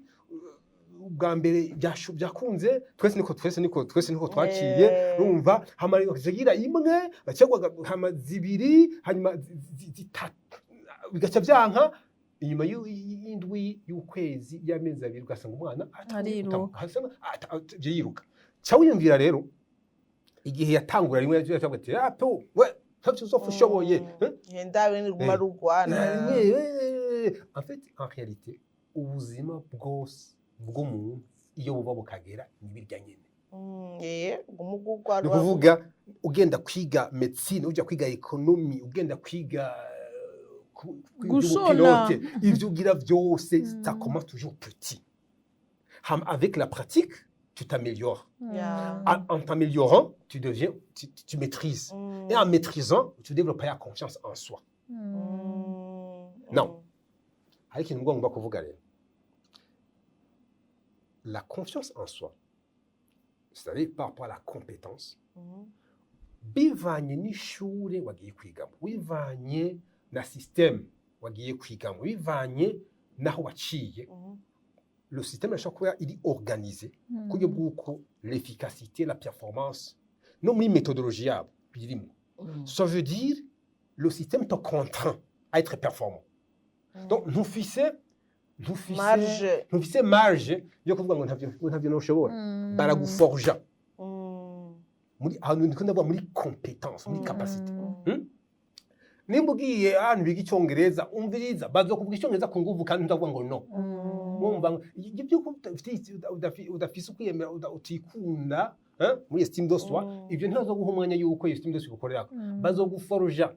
ubwa mbere, byakunze. Twese niko twaciye. Urumva, hama akagira imwe, acagwa, hama zibiri, hanyuma zitatu, bigaca byanka. Inyuma y'indwi, y'ukwezi, y'amezi 2, ugasanga umwana atanguye Ariruka. gutambuka. Yiruka. Ca wiyumvira rero igihe yatangura rimwe, yavuga ati: "Ah po we, ntavyo uzopfa ushoboye." Eh? Yenda bene guma rugwana. En fait, en réalité, ubuzima bwose bw'umuntu iyo buva bukagera ni birya nyene. Guma ugugwa. Ni ukuvuga ugenda kwiga médecine, ujya kwiga économie, ugenda kwiga kwiga Gushona. ubupilote, ivyo ugira byose, ça commence toujours petit. Hama avec la pratique, tu t'améliores. En t'améliorant, tu deviens tu, tu maîtrises, et en maîtrisant, tu développes la confiance en soi. Non. Hari ikintu ngomba kuvuga rero: la confiance en soi, c'est-à-dire par rapport à la compétence, bivanye n'ishure wagiye kwigamo, bivanye na système wagiye kwigamo, bivanye n'aho waciye, le système ashobora kuba iri organisé ku buryo bw'uko l'efficacité, la performance, no muri méthodologie yabo birimo. Ça veut dire le système te contraint à être performant. Donc ntufise Marge. ntufise marge yo kuvuga ngo ntavyo noshobora. Baraguforja muri ahantu ndiko ndavuga muri compétence, muri capacité. Nimba ugiye ahantu biga Icyongereza, umviriza, bazokuvuga Icyongereza ku nguvu, kandi ntuzavuga ngo no. Wumva ngo ibyo ko udafise ukwiyemera, utikunda, hein, muri estime de soi, ibyo ntibazoguha umwanya yuko estime de soi igukorera. Bazoguforja: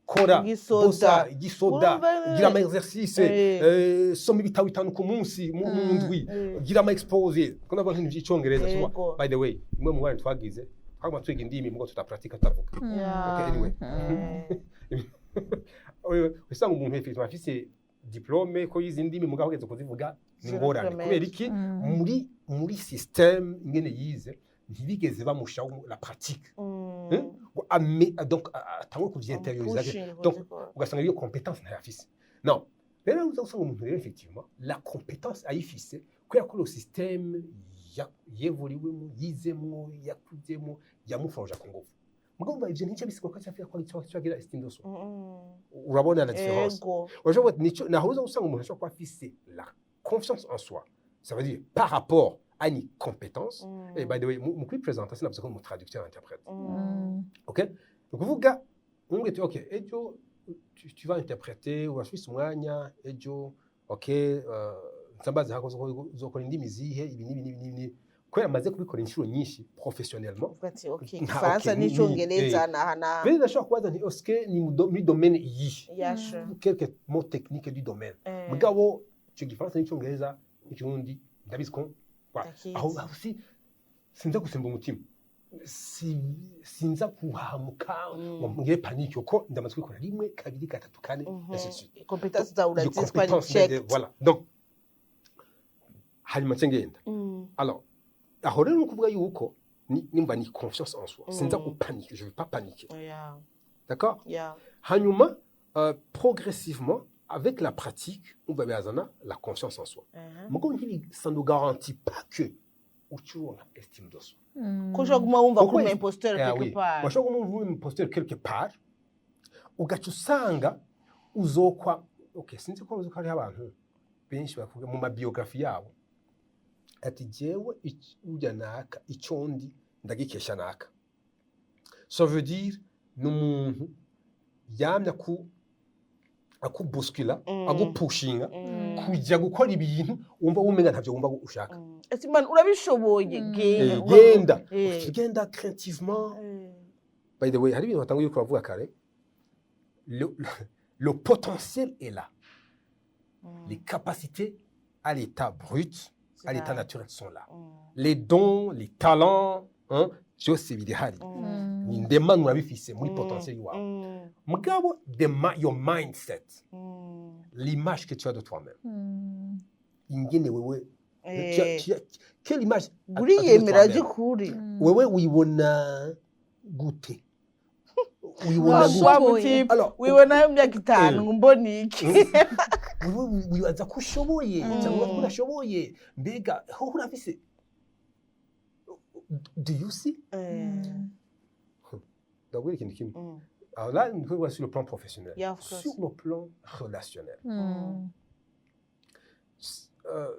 kora. Igisoda. Bosa igisoda. Gira ama exercice, soma ibitabo bitanu ku munsi mu ndwi, gira ama exposé, ko ndavuga nk'ibintu by'Icyongereza, tu vois. By the way, imwe mu ngorane twagize, twaguma twiga indimi mugo tutapratika, tutavuga. Okay, anyway. Usanga umuntu effectivement afise diplôme ko yize indimi, mugabo ageze kuzivuga ni Zero ingorane. kilomètre. Kubera iki? Muri système ingene yize, ntibigeze bamushaho la pratique. Hein? Ngo donc atangure kuvyinterioriza. Pushing. Donc, kuzikora. Ugasanga iyo compétence ntayafise. Non, rero uza usanga umuntu rero effectivement la compétence ayifise, kubera ko le système yevuriwemo, yizemwo, yakuzemo, yamuforja ku nguvu. Mugabo umva, ivyo ntico bisigura ko cyafika ko ari cyo agira estime de soi. Urabona la différence? Ego. Urashobora nico naho uza usanga umuntu ashobora kuba afise la confiance en soi, ça veut dire par rapport à une compétence. Et by the way, mu kwipresenta sinavuze ko mu traducteur interprète. Ok, ni ukuvuga umubwira uti: "Ok, ejo tu vas interpréter, urafise umwanya ejo?" Ok, nsambaza hako uzokora indimi zihe, ibi n'ibi n'ibi n'ibi, kubera maze kubikora inshuro nyinshi professionnellement. Uvuga ati ok, Nta, Igifaransa ok, n'Icongereza naha naha. Mbere ndashobora kubaza nti est-ce ni muri domaine iyi, quelques mots techniques du domaine. Mugabo icyo Gifaransa n'Icyongereza n'Ikirundi ndabizi ko voilà. Ndakizi. Aho sinza gusemba umutima, sinza kuhamuka ngo ngire panique, kuko ndamaze kubikora rimwe, kabiri, gatatu, kane, ainsi de suite. Compétence zawe Iyo urazizi ko ari compétence checked. Voilà, donc hanyuma nce ngenda. Alors aho rero ni ukuvuga yuko nimba ni confiance en soi, sinza gupaniquer, je veux pas paniquer. D'accord. Hanyuma progressivement, avec la pratique, on va bizana la confiance en soi. Mugabo ça ne garantit pas que ucuronka estime de soi. Ko ushobora kuguma wumva ko Kuko uri imposteur Eh, quelque oui. part. Washobora kuba uri imposteur quelque part, ugaca usanga uzokwa, okay, sinzi ko uzi ko hariho abantu benshi bavuga mu ma biographies yabo ati jewe urya naka, icyo ndi ndagikesha naka. Ça veut dire ni umuntu yamya ku akubuskila, agupushinga kujya gukora ibintu wumva wumenga ntavyo wumva ushaka. Ati man, urabishoboye, genda. Genda. Genda craintivement. By the way, hari ibintu batanguye yuko bavuga kare, le potentiel est là, les capacités à l'état brut, à l'état naturel sont là, les dons, les talents, hein, byose birahari, ni ndemano, urabifise muri potentiel iwawe. Mugabo your mindset, l'image que tu as de toi-même, ingene wewe quelle image as-tu de Uriyemera toi-même? by'ukuri? Wewe wibona gute? Wibona gute? Wa mutipe Alors, wibona imyaka 5 ngo mbone iki? Wewe wibaza ko ushoboye cyangwa ko udashoboye? Mbega ho urafise, do you see? Ndabwira ikintu kimwe. Alors là, nous pouvons voir sur le plan professionnel, Yeah, of course. sur le plan relationnel,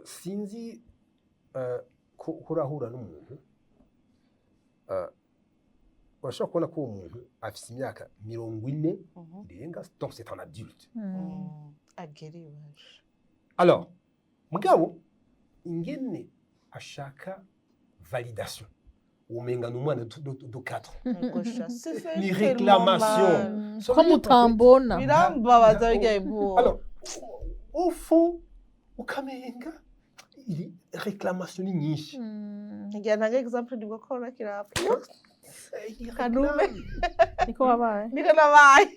sinzi ko urahura n'umuntu, urashobora kubona ko uwo muntu afise imyaka 40 irenga, donc c'est un adulte. Agera iwacu. Alors mugabo ingene ashaka validation, umenga ni umwana de 4. Gosha, c'est fait Ni tellement réclamation. mal. Ça Ko veut dire qu'en fait, mutambona. Birambabaza bijya ibu. Alors au fond ukamenga iri réclamation ni nyinshi. Ngira ntange exemple, nibwo kora kirapfa. Il Kanume. réclame. Niko wabaye. Niko nabaye.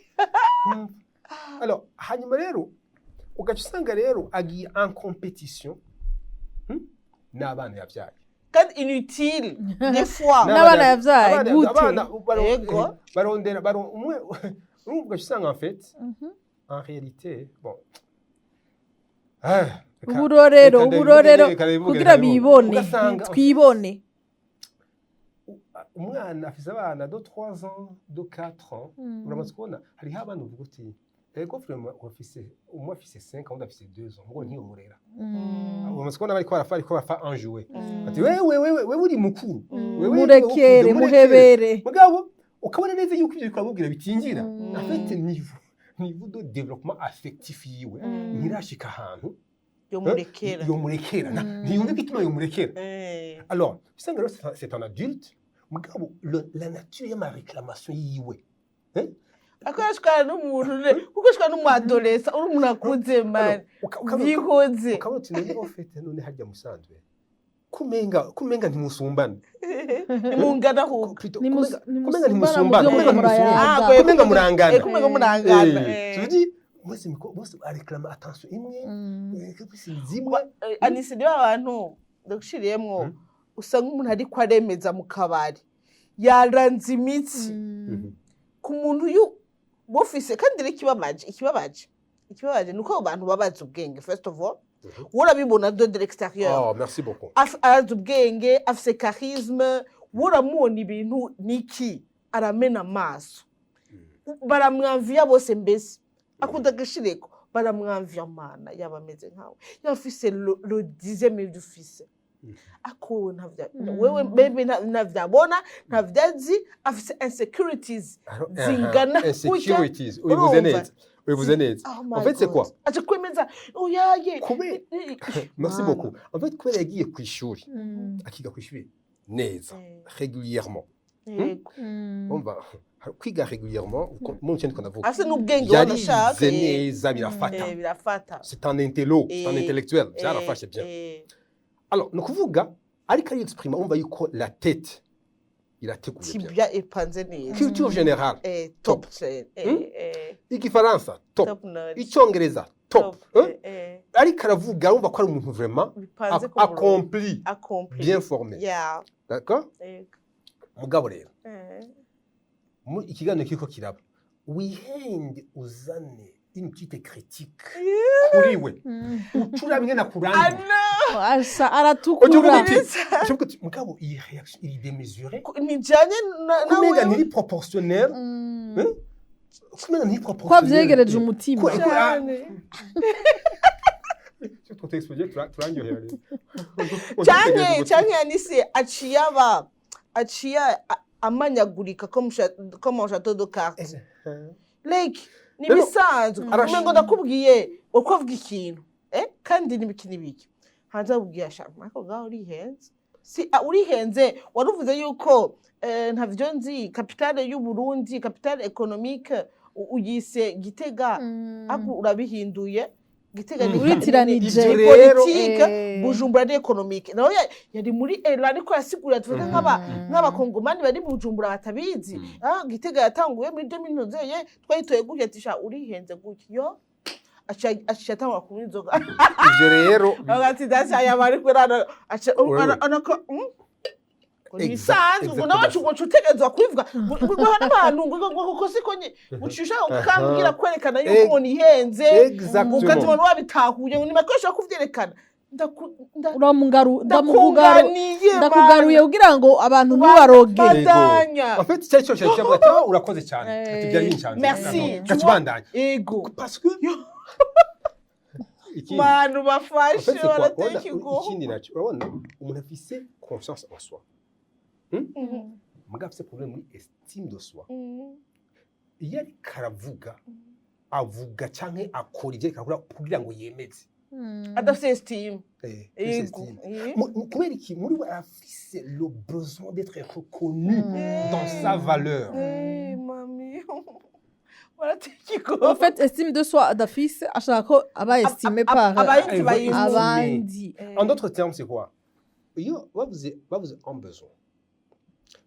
Alors hanyuma rero ugaca usanga rero agiye en compétition, n'abana yabyaye. Kandi inutile des fois. N'abana yabyaye, gute? Abana Yego. Barondera umwe, urumva, ugaca usanga en fait, en réalité, bon, ah, Uburorero, reka ndabivuge, uburorero reka ndabivuge, kugira reka ndabivuge. bibone, Ugasanga twibone. Umwana afise abana de 3 ans, de 4 ans. Uramaze kubona hariho abana uvuga uti ego vraiment urafise, umwe afise 5 ans, undi afise 2 ans, ngo ntiyomurera. Uramaze kubona bariko barafa un jouet, ati wewe, wewe, wewe uri mukuru, wewe Murekere, murekere. Muhebere. Mugabo ukabona neza yuko ibyo bikabubwira bitinjira. En fait, niveau de développement affectif yiwe ntirashika ahantu Yomurekera. Yomurekera. Ntiyumva igituma yomurekera. Alors usanga rero c'est un adulte, mugabo la nature y'ama réclamation yiwe, hein? Akoreshwa n'umuntu kuko ushobora n'umu adolescent, uri umuntu akuze man. Alors, Byihoze. ukabona uti none au fait, none harya musanzwe kumenga ntimusumbana. Nimungana ahubwo. Plutôt, Nimusumbana kumenga ntimusumbana, mu byo kumenga ntimusumbana, murayaga. kumenga murangana. Kumenga murangana. Tu veux dire mwese bose areklama attention imwe, bose zimwe. Anise, niba abantu ndagushiriyemwo, usanga umuntu ariko aremeza mu kabari yaranze imitsi ku muntu bufise. Kandi rero ikibabaje ni uko abo bantu babazi ubwenge. First of all, wowe urabibona de l'extérieur. Oh, merci beaucoup. Arazi ubwenge, afise charisme, wowe uramubona ibintu niki aramena amaso, baramwamviya bose, mbese akunda agashireko, baramwamviya. Mana, yaba ameze nkawe, yaba afise le dixième y'ibyo ufise, ako wewe ntavya wewe maybe ntavyabona, ntavyazi, afise insecurities Alors, zingana aha, gutya. insecurities ubivuze Urumva? neza. Ubivuze neza. Oh my En fait, c'est God. quoi? Aca kwemeza oyaye. Merci Mana. beaucoup. En fait, kubera yagiye ku ishuri, akiga ku ishuri neza, régulièrement. Umva, kwiga régulièrement, mu kintu navuga, Afise n'ubwenge wanashaka. Yarize neza, birafata. Birafata. C'est un intello, c'est un intellectuel, byarafashe bien. Alors, ni ukuvuga ariko ari exprima, umva yuko la tête irateguye bien. Tibia ipanze neza. Culture générale, Top. Top. Igifaransa, top. Top notch. Icyongereza, top. Top. Hein? Ariko aravuga, urumva ko ari umuntu vraiment Bipanze ku murongo. Accompli, Accompli. bien formé. D'accord? Yego. Mugabo rero, mu ikiganiro kiriko kiraba, wihende uzane une petite critique kuri we, ucuraba ingene akurandura. Ana. Asa aratukura. Ucuvuga uti, ucuvuga uti, mugabo iyi réaction iri démesurée, Nijanye na kumenga wewe. ntiri proportionnel. Hein? Kumenga ntiri Ko proportionnel. avyegereje umutima. Cyane. Utwo texte turandyohera rero. Canke yanise aciye aba aciye amanyagurika comme un château de cartes, like ni Rero, bisanzwe. Umengo ndakubwiye uko avuga ikintu, kandi n'ibiki n'ibiki hanze akubwiye ashaka ariko ngaho urihenze, si urihenze waruvuze yuko ntavyo nzi, capitale y'u Burundi, capitale économique, uyise Gitega, ariko urabihinduye. Gitega ni Uritiranije. ni Ivyo rero- politique, Bujumbura ni économique. Nawe yari muri era ariko yasigura, tuvuge nk'abakongomani bari Bujumbura batabizi. Gitega yatanguye muri 2009, twayitoye gutya, ati sha urihenze gutya, yo aca atangura kunywa inzoga. Ivyo rero Avuga ati dasi aya bari kurana aca Wewe. anako ngo ntibisanzwe, ngo nawe ngo utegerezwa kubivuga ngo n'abantu ngo kuko siko nye ucisha ukambwira kwerekana yuko ngo nihenze, Exactement. ugatuma wabitahuye ngo nimakoresha kuvyerekana. Ndamugaru Ndakunganiye. Ndakugaruye kugira ngo abantu ntibaroge. Bandanya. En fait, cyari cyo cyari cyavuga ati: "Oh, urakoze cyane." Ati byari binshanze. Merci. Gakibandanya. Ego. Parce que ikindi, Bantu en bafashe fait, c'est quoi? barateka Urabona, igo. ikindi nacyo, urabona umuntu afise confiance en soi, mugabo afise problème muri estime de soi. Iyo ariko aravuga, avuga canke akora ivyo ariko arakora kugira ngo yemeze. Adafise estime. Afise Ego. estime. Kubera iki? Muri we arafise le besoin d'être reconnu dans sa valeur. Mami barateka igo. En fait, estime de soi adafise, ashaka ko aba estimé par abayindi bayimuha. abandi. En d'autres termes, c'est quoi? Iyo bavuze un besoin,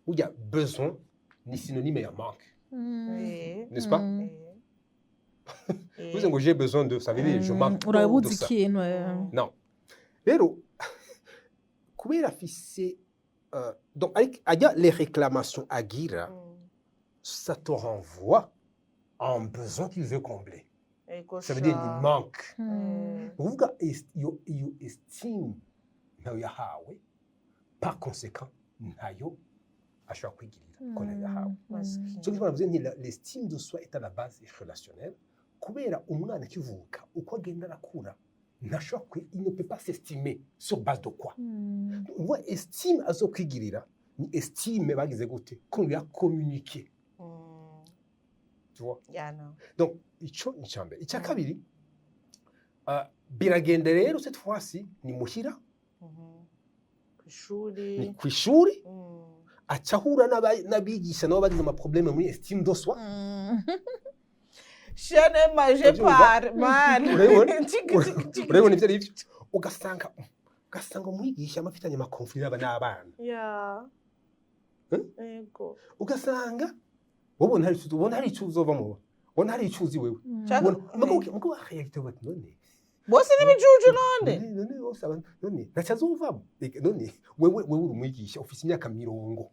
burya besoin ni synonyme ya manque, n'est-ce pas? Bivuze ngo j'ai besoin de, ça veut dire je manque de Urabuze ça. ikintu. Non, rero kubera afise donc ajya les réclamations agira, ça te renvoie à un besoin qu'il veut combler. Ça veut dire il manque. Ni ukuvuga iyo estime ntayo yahawe, par conséquent ntayo ashobora kwigirira ko ntayo yahawe. Cyo gituma navuze nti l'estime de soi est à la base relationnelle, kubera umwana akivuka, uko agenda arakura, ntashobora il ne peut pas s'estimer sur base de quoi? Uvuga estime azokwigirira ni estime bagize gute qu'on lui a communiqué, tu vois? Donc ico ni icya mbere. Icya kabiri, biragenda rero, cette fois-ci ni muhira. Ku ishuri. Ni ku ishuri, aca ahura n'abigisha nabo bagize amaproblème muri estime de soi. Je ne mange Urabyumva? pas man. Urabibona? Tiki, tiki, tiki. Urabibona ibyo ari byo, ugasanga umwigisha aba afitanye amaconflits n'abana. Yego. Ugasanga wowe ubona hari icyo, ubona hari icyo uzovamo, ubona hari icyo uzi wewe. Mugabo réalité bati none Bose n'ibijuju none. None bose none ntacyo azovamo. Ega, none wewe uri umwigisha ufise imyaka 40,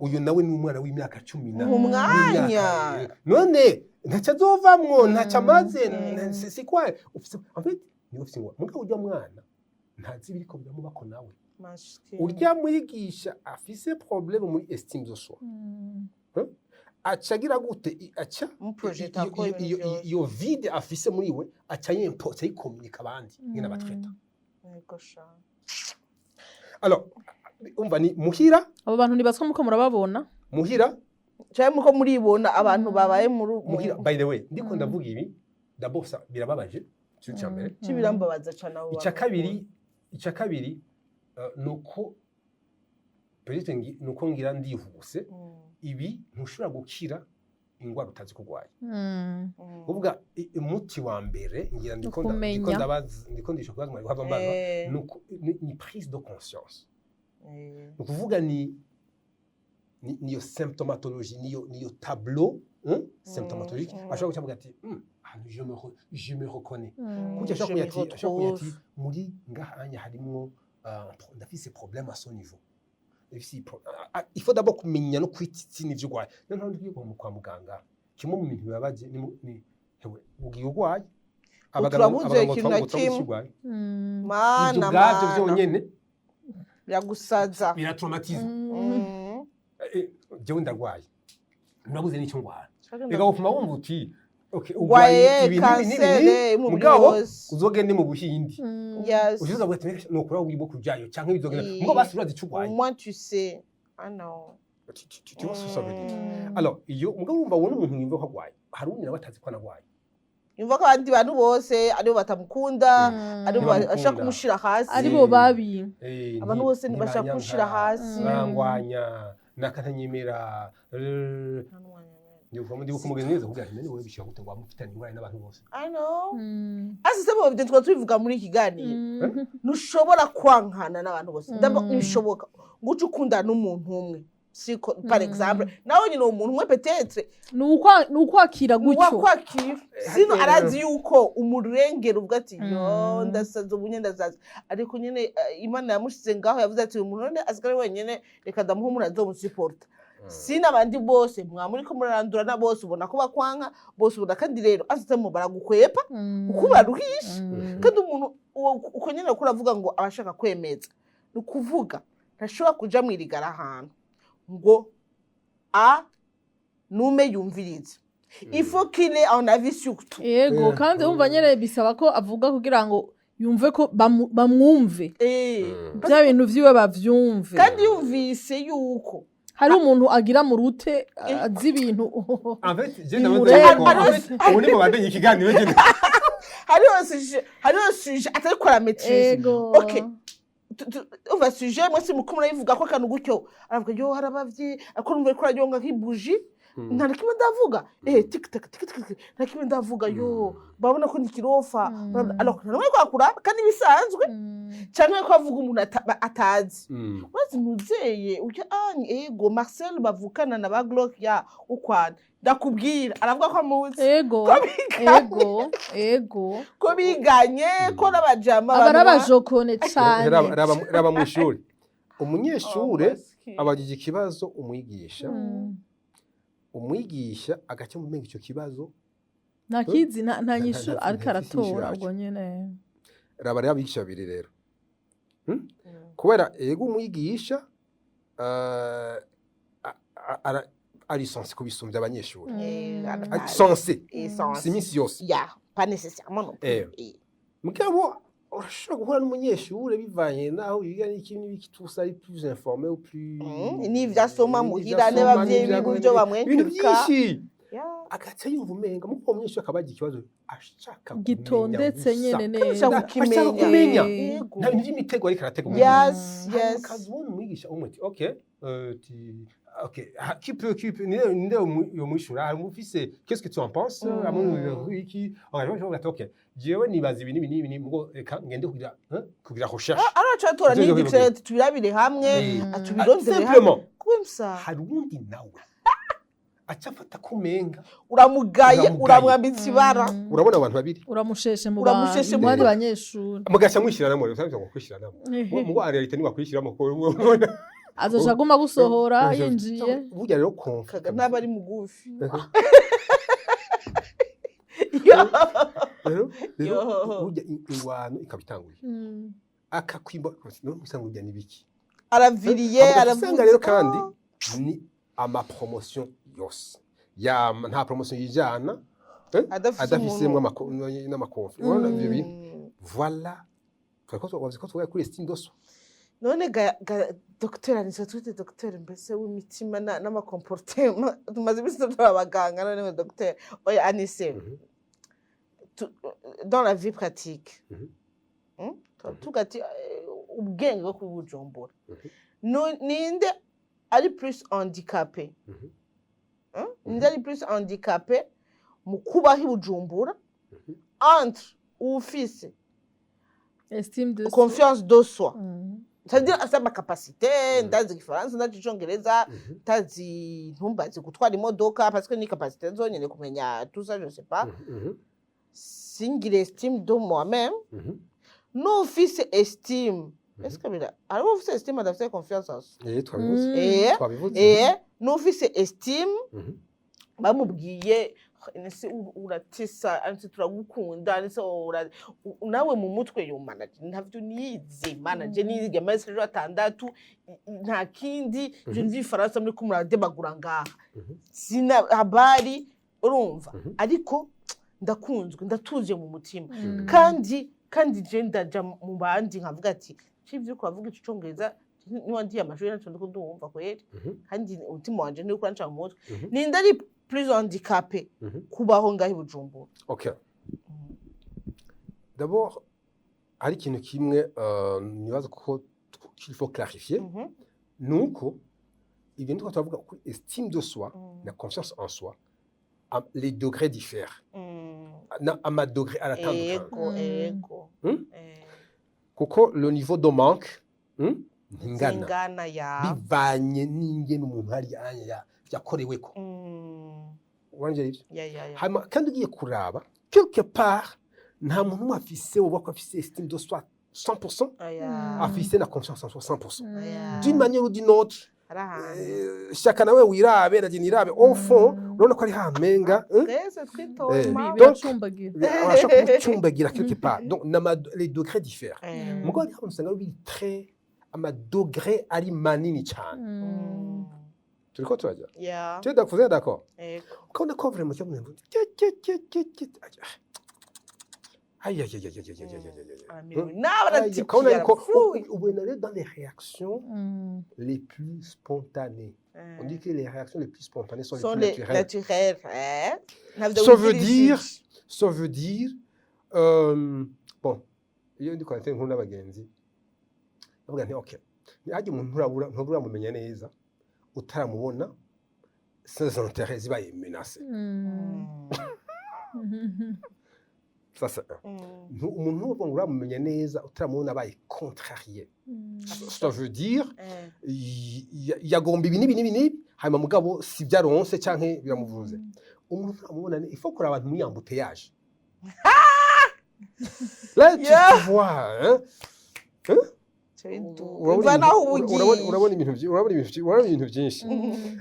uyu nawe ni umwana w'imyaka 10 na Mu mwanya. None ntacyo azovamwo, ntacyo amaze. C'est quoi ufise? En fait niwe ufise ingorane, mugabo urya mwana ntazi ibiriko biramubako nawe. Urya mwigisha afise problème muri estime de soi, aca agira gute? Aca Muprojeta ko ibintu byose. Iyo vide afise muri we aca yimposa, ayikomunika abandi nyine abatreta. Yego sha. Alors umva, ni muhira. Abo bantu ntibatswa muko murababona. Muhira. Cyangwa muko muribona abantu babaye muri Muhira. By the way, ndiko ndavuga ibi. D'abord, ça birababaje, ikintu cya mbere. Ci birambabaza cane abo Icya bantu. kabiri, nuko peut-être nuko ngira ndihuse. Ibi ntushobora gukira ingwara utazi ko urwaye. Kuvuga umuti wa mbere ngira ndiko Ukumenya. ndiko ndabaza, ndiko ndisha kubaza mwari guhava mbaza, nuko ni prise de conscience. Ni ukuvuga ni niyo symptomatologie, niyo tableau, hein, symptomatologique. Ashobora guca avuga ati: Ah, je me reconnais." Kuki ashobora Je kumenya m'y ati, ashobora kumenya ati retrouve. Muri ngaha anya harimwo ndafise problème à ce niveau. Ah, ah, il faut d'abord kumenya no kwititsina ivyo urwaye. Niyo mpamvu tugiye kwa muganga, kimwe mu bintu bibabaje ni hewe ugiye urwaye, Turabuze abaganga ikintu na ngo turabuze kimwe. icyo urwaye. Mana, Ivyo ubwavyo mana. vyonyene Biragusaza. Biratraumatiza. Jewe ndarwaye, murabuze n'icyo ndwara. Reka wopfuma wumva uti: "Okay, Urwaye urwaye ibi n'ibi n'ibi." kanseri y'umubiri Mugabo wose. uzogende mu Buhindi, ushize avuga ati: "Nokora wibo kujayo canke bizogenda." Mugabo basi urazi ico urwaye. Au moins tu sais. Ah non. Tu vois ce que ça veut dire? Alors iyo mugabo wumva ubona umuntu yumva ko arwaye, hari uwundi nawe atazi ko anarwaye. Yumva ko abandi bantu bose aribo batamukunda, aribo Ntibamukunda. bashaka kumushira hasi. Aribo babi. Abantu bose ntibashaka kumushira hasi. Barangwanya nakantanyemera. Ndibuka umugenzi neza kugira ati: "None wewe bishobora gute ngo wamufitanye ingorane n'abantu bose?" I know. Asi se bo twaba tubivuga muri iki kiganiro. Ntushobora kwankana n'abantu bose. D'abord, ntibishoboka ngo uce ukundana n'umuntu umwe, siko? Par exemple, nawe nyine uwo muntu umwe peut-être Ni ukwakira gutyo. Wakwakira sino arazi yuko umurengera, ubwo ati: "Yo, ndasaza ubu nyine, ndasaza." Ariko nyine Imana yamushize ngaho, yavuze ati: "Uyu muntu none asigare wenyine, reka ndamuha umuntu azomusuporta." Sino abandi bose mwamuri ko murarandurana, bose ubona ko bakwanka, bose ubona kandi rero asitemo baragukwepa kuko baruhisha. Kandi umuntu uko nyine ko uravuga ngo abashaka kwemeza, ni ukuvuga ntashobora kuja mwirigara ahantu ngo a nume yumvirize. Il faut qu'il ait un avis sur tout. Yego. Kandi wumva nyene bisaba ko avuga kugira ngo yumve ko bamwumve, bya bintu vyiwe bavyumve. Kandi yumvise yuko hari umuntu agira mu rute azi ibintu. En fait, je Bimureba. ndabaza, en fait, ubu ni mu bandanye ikiganiro je. Hariho sujet atariko aramaîtriza. Ok. Umva sujet mwese muko murayivuga ko akantu gutyo, aravuga: "Yo, harabavye." Ariko numva ariko arayonga nk'ibuji: "Nta na kimwe ndavuga, tik tak tik tik tik, nta kimwe ndavuga, yo babona ko ndikirofa." Alors nta numwe kwakura kandi bisanzwe, canke ko avuga umuntu atazi. Maze ntuzeye ujya anye ego Marcel bavukana na ba Glock ya ukwana, ndakubwira aravuga ko amuzi, ko biganye, ego ego ko biganye, ko n'abajama. Aba ari abajokone cane. Raba mu ishuri, umunyeshure abajije ikibazo umwigisha, umwigisha agaca mu icyo kibazo. Ntakizi, nta nyishu, ariko ntafise inyishu aratora yaco. Ubwo nyene. Raba rero abigisha babiri rero. Kubera ego umwigisha ari censé kubisumbya abanyeshuri, ari censé, si iminsi yose. Ya, pas nécessairement non plus. Mugabo urashobora guhura n'umunyeshure bivanye n'aho wiga n'iki n'ibiki, tout ça, ari plus informé ou plus N'ivyo asoma muhira, n'ivyo asoma, n'abavyeyi n'ivyo biwe ivyo ibintu bamwentuka. byinshi. Ya. Agaca yumva umenga muko uwo munyeshuri akaba yagira ikibazo ashaka kumenya gitondetse gusa. Nyene neza. Ashaka Ashaka kukimenya. kumenya. Yego. Nta bintu by'imitego ariko aratega umwigisha. Yes. Ukaza ubona umwigisha umwe ati: "Ok, ok, ah, qui peut ninde yomwishura? Hari umufise, qu'est-ce que tu en penses?" Amwe iki akavuga ati: "Ok, jewe nibaza ibi n'ibi n'ibi n'ibi, mugo reka ngende kugira, hein, kugira recherche." Araca atora Ivyo n'indi byo. Tubirabire hamwe, atubirondere hamwe. Simplement. Comme ça. Hari uwundi nawe aca afata kumenga uramugaye. Uramugaye. Uramwambitse ibara. Urabona abantu babiri. Uramusheshe mu Uramusheshe bantu, mu mu bandi banyeshuri. Mugaca mwishiranamo rero, usabye ngo kwishiranamo mugo en réalité ntiwakwishyiramo kuko ubona azoca aguma gusohora yinjiye. Burya rero conflit Kaga ntaba ari mugufi. Rero Yo. burya ingwano ikaba itanguye, akakwimba no usanga burya nibiki araviriye. Usanga Aravuze. rero kandi ni amapromotion yose ya nta promotion yijana, adafise adafisemwo umuntu. N'amaconflits, urabona ivyo bintu. Voilà, twariko wavuze ko tuvuga kuri estime de soi. None ga docteur Anisa, twite docteur mbese w'imitima n'amacomportement, tumaze iminsi turi abaganga. None ngo docteur oya Anise. Dans la vie pratique, tuvuga ati ubwenge bwo kubujumbura, ninde ari plus handicapé? Ninde ari plus handicapé mu kubaho i Bujumbura entre uwufise estime de soi. Confiance de soi, c'est-à-dire afite ama capacités, ndazi igifaransa, ndazi icongereza, ndazi, ntumbazi gutwara imodoka parce que ni capacité zonyene kumenya tout ça, je sais pas, singire estime de moi-même, n'ufise estime, est-ce que bira hariho ufise estime adafite confiance en soi? Eh, twabivuze. Twabivuze. N'ufise estime, bamubwiye ese uratesa, ese turagukunda, ese nawe mu mutwe yumana ntavyo nize mana, je nize amezi ejo atandatu, nta kindi je nzi, ifaransa muri ko muradebagura ngaha, sina habari, urumva, ariko ndakunzwe, ndatuje mu mutima, kandi je ndaja mu bandi nkavuga ati civyo uravuga ico congereza, niba ndiye amashuri naco ndiko ndumva kweri, kandi umutima wanje ntiriko uranca mu mutwe. Ninde ari plus handicapé kubaho ngaho i Bujumbura? Ok. D'abord, hari ikintu kimwe nibaza ko qu'il faut clarifier, nuko ibintu twaba turavuga kuri estime de soi na confiance en soi, les degrés diffèrent, na ama degrés aratandukana. Ego. Kuko le niveau de manque, ntingana. Zingana ya. Bivanye n'ingene umuntu hari anya yakoreweko. Wanje ivyo. Ya. Hanyuma kandi ugiye kuraba quelque part, nta muntu umwe afise woba ko afise estime de soi 100%, Aya. afise na confiance en soi 100%. Aya. D'une manière ou d'une autre, Hari ahantu. Shaka nawe wirabe, naje nirabe, au fond urabona ko ari hamenga, hein? Twese twitoma. Biracumbagira. Urashobora kumucumbagira quelque part. Donc les degrés diffèrent. Mugabo hariho abantu usanga biri très ama degrés ari manini cyane. Turiko turajya? Ya. Tu es d'accord, vous êtes d'accord? Ego. Ukabona ko vraiment cyangwa umuntu aïe aïe aïe aïe aïe aïe aïe aïe aïe. Aramerewe nabi. Aïe, ukabona aratikiye, yuko arapfuye. Ubona rero dans les réactions les plus spontanées. On dit que les réactions les plus spontanées sont les sont plus les naturelles. Naturelles, ntabyo Ça veut wigirishije. dire, ça veut dire, bon, iyo ndi kwandika inkuru n'abagenzi, ndavuga nti ok, ntihagire umuntu nturabura nturamumenya neza, utaramubona ses intérêts zibaye menacés. Ça c'est un. Umuntu uvuga ngo uramumenya neza utaramubona abaye contrarié. Ça veut dire yagomba ibi n'ibi n'ibi n'ibi, hanyuma mugabo si byaronse canke biramuvuze. Umuntu ntamubona, il faut kuraba abantu muri embouteillage. Là tu vois, hein? Urabona Uva naho uba ugiye. Urabona ibintu byinshi.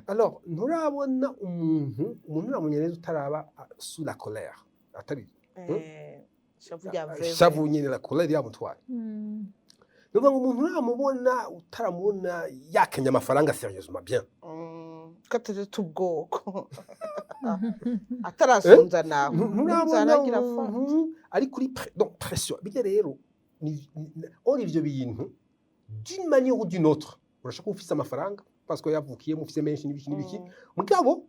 Alors nturabona umuntu uramenya neza utaraba sous la colère, atari Shavu rya vrai. Shavu nyine, la colère yamutwaye. Ni ukuvuga ngo umuntu uramubona utaramubona yakenya amafaranga sérieusement bien. Ko atari ubwoko atarasonza nawe. Nturabona Nzaragira fanta. umuntu ari kuri donc pression bijya rero or ivyo bintu, d'une manière ou d'une autre, urashaka kuba ufise amafaranga parce que yavukiyemo ufise menshi n'ibiki n'ibiki, mugabo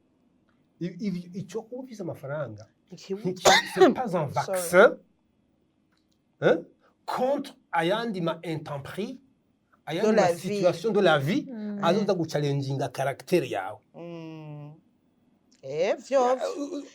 icyo kuba ufise amafaranga Ikibuga. C'est pas un Sorry. vaccin, hein, contre ayandi ma intempéries, ayandi De la ma vie. situation de la vie azoza guchallenginga caractère yawe. Vyo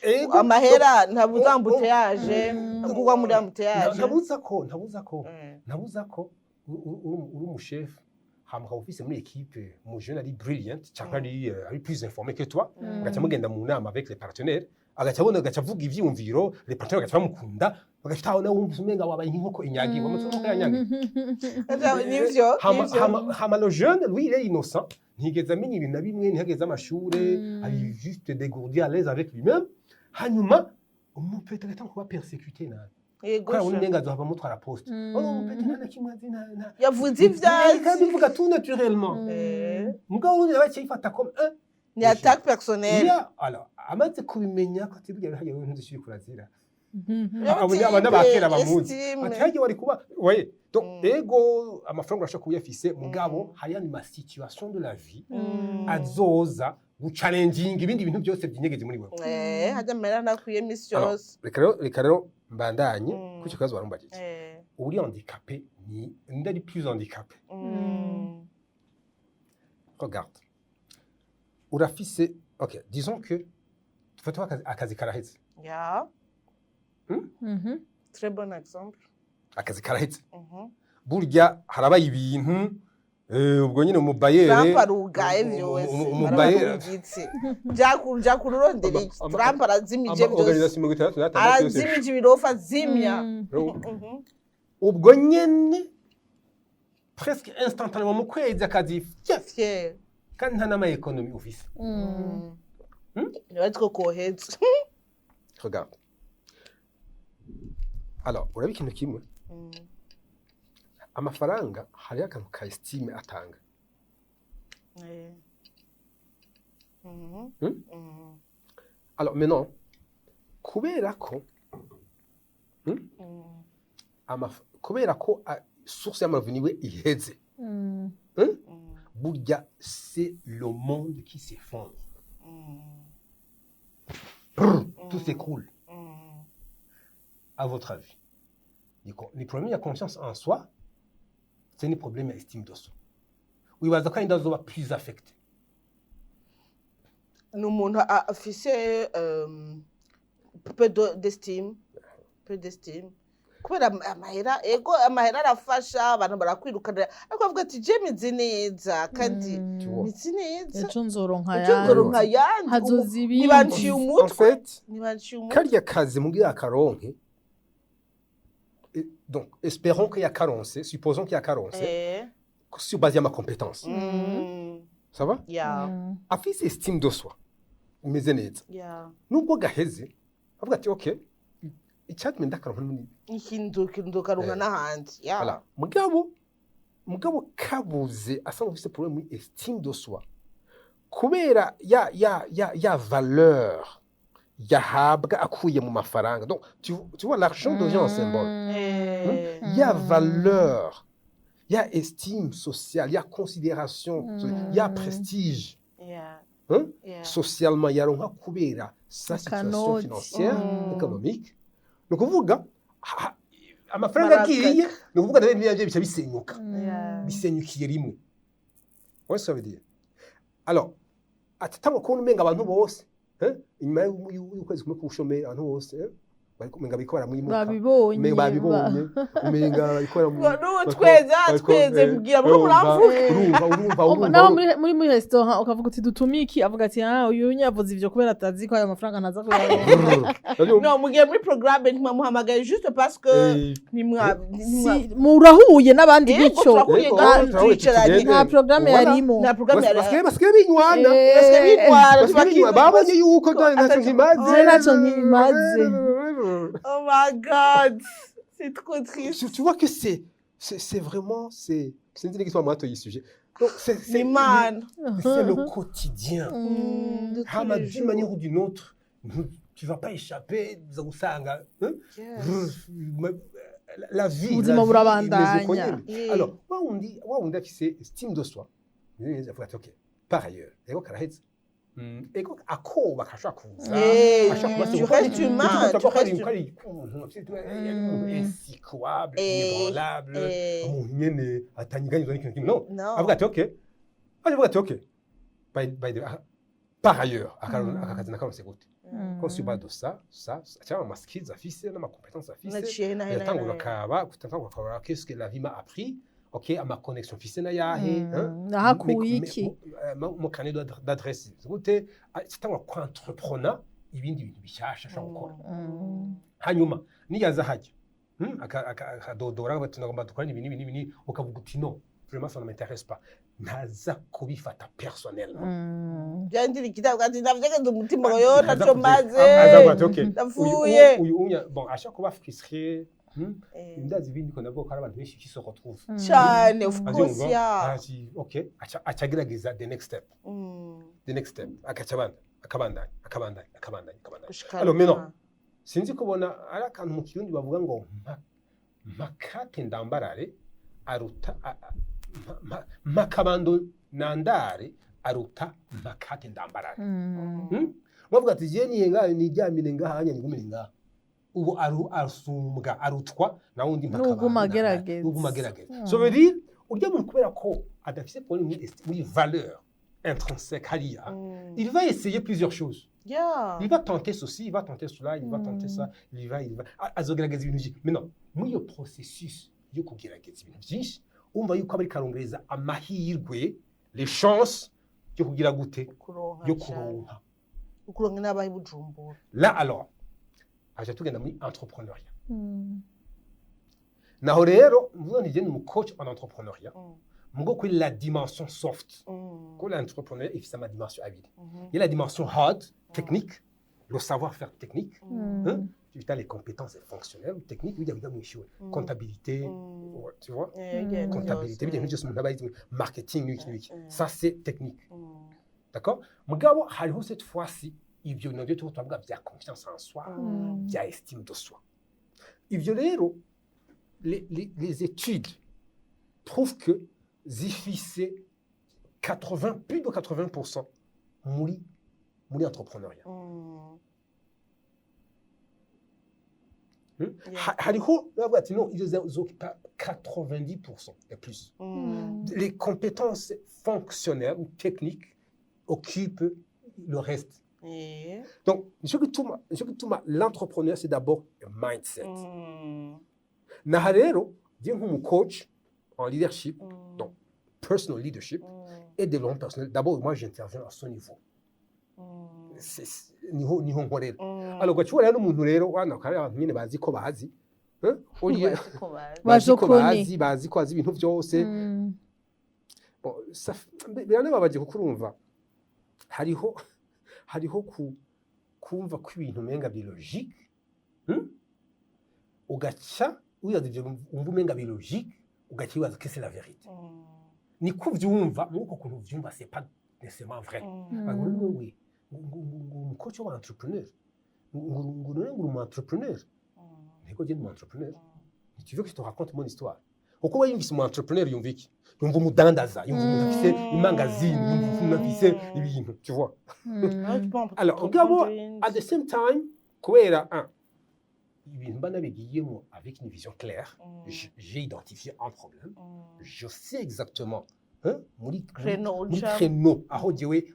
Ego, amahera ntabuza embouteillage, kugwa muri embouteillage. Ntabuza ko ntabuza ko uri umushefu, hama ukaba ufise muri équipe mu jeune ari brillant cyangwa ari plus informé que toi, mugaca mugenda mu nama avec les partenaires, agaca abona, agaca avuga ivyiyumviro, les partenaires bagaca bamukunda, bagaca aho nawe wumva umenga wabaye nk'inkoko inyagiwe, wamaze inkoko yanyagiwe. Nivyo. Hama, Nivyo. hama le jeune, lui, il est innocent, ntiyigeze amenya ibintu na bimwe, ntiyigeze amashure, ari juste dégourdi, à l'aise avec lui-même. Hanyuma umupete agatanga kuba persécuté nabi, kubera abona umenga azohava amutwara poste. Oh, umupete nta na kimwe azi, nta Yavuze ivyo kandi azi. Bivuga tout naturellement. Mugabo urundi yabaciye yifata comme un Ni attaque personnelle. Yeah, alors amaze kubimenya ko atibwira hagiye ibintu zishiri kurazira. Yo, Abo n'abakera bamuzi. Estime. Ati hagiye wari kuba ouais. Donc ego, amafaranga urashobora kuba uyafise, mugabo hari yandi ma situation de la vie azoza. Guchallenginga ibindi bintu byose byinyegeje muri wewe. Hajya amahera ntakwiye misi Alors, yose. Reka rero mbandanye kuri icyo kibazo warumbagije. Uri handicapé ni nde ari plus handicapé? Regarde, urafise, ok, disons que dufate akazi karaheze. Très bon exemple. Akazi karaheze. Burya harabaye ibintu, ubwo nyine umubayere Trump arugaye vyose. Umubayere Barabungitse jakura urondera iki? Trump arazimije ama byose. Organisation 66 yose. Arazimije ibirofa, azimya. Ubwo nyene presque instantanément mu kwezi akazi fye, Fier. kandi nta n'ama économies ufise. Niba two koheza. Regarde, alors uraba ikintu kimwe: amafaranga hariho akantu ka estime atanga. Alors maintenant, kubera ko kubera ko source y'ama revenus we iheze, burya c'est le monde qui s'effondre. Brr, tout s'écroule. À votre avis, les problèmes ya confiance en soi, c'est ni problème ya estime de soi, wibaza ko ari ndazoba plus affecté? Ni umuntu afise peu d'estime, peu d'estime, kubera amahera. Ego, amahera arafasha, abantu barakwirukanira, ariko bavuga ati: "Je meze neza kandi Tu vois. meze neza." Ejo nzoronka Ejo nzoronka ayandi. ayandi. Hazoza ibindi. Ntibanciye En umutwe. fait, Ntibanciye umutwe. Karya kazi mugira akaronke, donc espérons qu'il y a karonse, supposons qu'il y a karonse sur base y'ama compétence, ça va? Afise estime de soi imeze neza, nubwo gaheze avuga ati: "Ok, icyatumye ndakaronka ni Ikintu ndokaronka n'ahandi, yeah. Voilà. Mugabo kabuze, asanzwe afise problème muri estime de soi, kubera ya valeur yahabwa akuye mu mafaranga. Donc tu vois, l'argent devient un symbole. Ya valeur, ya estime sociale, ya considération, ya prestige, hein? Socialement yaronka kubera sa situation Akanoti. financière, économique. Ni ukuvuga amafaranga agiye, ni ukuvuga nawe n'ibyo bica bisenyuka, bisenyukiye rimwe. Ouais, ça veut dire alors atatangwa kubona umenga abantu bose, hein? Inyuma y'ukwezi kumwe k'ubushomeri, abantu bose, hein? Bariko umenga bariko baramwimuka. Babibonye. Umenga babibonye, umenga bariko N'ubu tweze, tweze, mbwira muriko muramvuga. Urumva, urumva. Naho muri restaurant ukavuga uti: "Dutume iki?" Avuga ati: "Ah, uyu nyavuze ivyo kubera atazi ko ayo mafaranga ntaza kuyaronka." Urumva. No mugiye muri programme, ntimwamuhamagaye juste parce que ntimwa Si, murahuye n'abandi Yego, bityo. turahuye Yego, ngaho, turahuye, twicaranye. tugende. Nta programme Voilà. yarimo. Nta programme yari. Basigaye binywana. Basigaye bitwara. Basigaye binywana. Babonye yuko ntacyo nkimaze. Je ntacyo nkimaze. Oh my God, c'est trop triste. Tu vois que c'est vraiment, c'est sinzi n'igituma mwatoye iyi sujet. Donc c'est Ni Imana. C'est le quotidien. De tous Hama les d'une jours. manière ou d'une autre, tu vas pas échapper, uza gusanga, hein? La vie, Ubuzima la vie burabandanya. imeze uko nyene. Alors wa wundi afise estime de soi avuga ati: "Ok, par ailleurs, ego karaheze." Ego akoba kashobora kuza, ashobora kuba Tu restes humain, tu restes ari umuntu afite umuntu insécurable, inébranlable, umuntu nyene atanyeganyezwa n'ikintu kimwe, no. No. Avuga ati: "Ok", avuga ati: "Ok, by the par ailleurs, aka kazi nakaronse gute ko sur base de ça, ça, ça", cyangwa ama skills afise n'ama compétences afise, Naciye na yatangura akaba gutangura akaba: "Qu'est-ce que la vie m'a appris? Ok, ama connexion mfise n'ayahe, hein?" Nahakuye iki? Mu carnet d'adresse gute, atangura ku-entreprendre ibindi bintu bishasha ashobora gukora. Hanyuma niyaza hajya, akadodora bati: "Nagomba dukorane ibi n'ibi n'ibi n'ibi", ukavuga uti: "Non, vraiment, ça ne m'intéresse pas", ntaza kubifata personnellement. Byandira igitabo ati ndavyegeze umutima ngo yo ntaco maze. Azavuga ati: "Ok, Ndapfuye. uyu unya." Bon, ashobora kuba frustré, Ndazi ibindi ko navuga ko hari abantu benshi qui se retrouvent. Cyane, of course. Avyumva, ati: "Ok", aca agerageza the next step, the next step, agaca abandanya, akabandanya, akabandanya, akabandanya, akabandanya. Gushika Alors maintenant, sinzi kubona ari akantu mu Kirundi bavuga ngo mpakate ndambarare aruta mpakabando nandare. Aruta mpakate ndambarare. Mm. Bavuga ati je niye ngaha, niryamire ngaha, anya nigumire ngaha. Ubu asumbwa, arutwa na wundi mpaka. N'uguma agerageza. N'uguma agerageza. Ça veut dire urya muntu, kubera ko adafise problème muri valeur intrinsèque hariya, il va essayer plusieurs choses. Il va tenter ceci, il va tenter cela, il va tenter ça, il va azogerageza ibintu byinshi. Mais non, muri iyo processus yo kugerageza ibintu byinshi, umva yuko aba ariko arongereza amahirwe, les chances yo kugira gute? Kuronka yo cane. Kuronka. Kuronka n'abahi Bujumbura. Là alors aje tugenda muri entrepreneuriat. Naho rero mvuga nti je ni umu coach en entrepreneuriat, mugo kuri la dimension soft, ko l'entrepreneuriat ifise ama dimension abiri. Il y a la dimension hard, technique, le savoir-faire technique, hein? Tu as les compétences fonctionnelles ou techniques, bijya biga mu ishuri, comptabilité, ouais, tu vois, comptabilité, bijya ibintu byose umuntu aba yize, marketing n'ibiki n'ibiki. Ça, c'est technique, d'accord? Mugabo hariho cette fois-ci ibyo nabyo turiko turavuga bya confiance en soi, bya estime de soi. Ivyo rero, les études prouvent que zifise 80, plus de 80% muri entrepreneuriat. Hariho bavuga ati non, ivyo zokipa 90% et plus. Les compétences fonctionnelles ou techniques occupent le reste. Donc nico gituma l'entrepreneur, c'est d'abord un mindset. Naha rero je nk'umu coach en leadership, donc personal leadership et développement personnel, d'abord moi j'interviens à ce niveau. Niho nkorera. Alors ugaca ubona rero n'umuntu rero wana kare, abantu nyine bazi ko bazi, hein? Bazi ko bazi. Bazi ko Bajokoni. bazi ko bazi ibintu byose. Bon, biranababaje kuko urumva hariho kumva ko ibintu umenga biri logique, Ugaca wibaza ivyo wumva umenga biri logique, ugaca wibaza que c'est la vérité. Niko uvyumva, muri uko kuntu uvyumva, c'est pas nécessairement vrai. Ngo wewe ngo umu coach w'aba entrepreneur, ngo none ngo uri umu entrepreneur? Ntego je ndi umu entrepreneur. Tu veux que je te raconte mon histoire? Uko we yumvise umu entrepreneur, yumva iki? Yumva umudandaza, yumva umuntu afise imangazini, yumva umuntu afise ibintu, tu vois? Alors mugabo at the same time, kubera un ibintu mba nabigiyemo avec une vision claire, j'ai identifié un problème, je sais exactement, hein, muri Créneau muri ucamo. Créneau aho jewe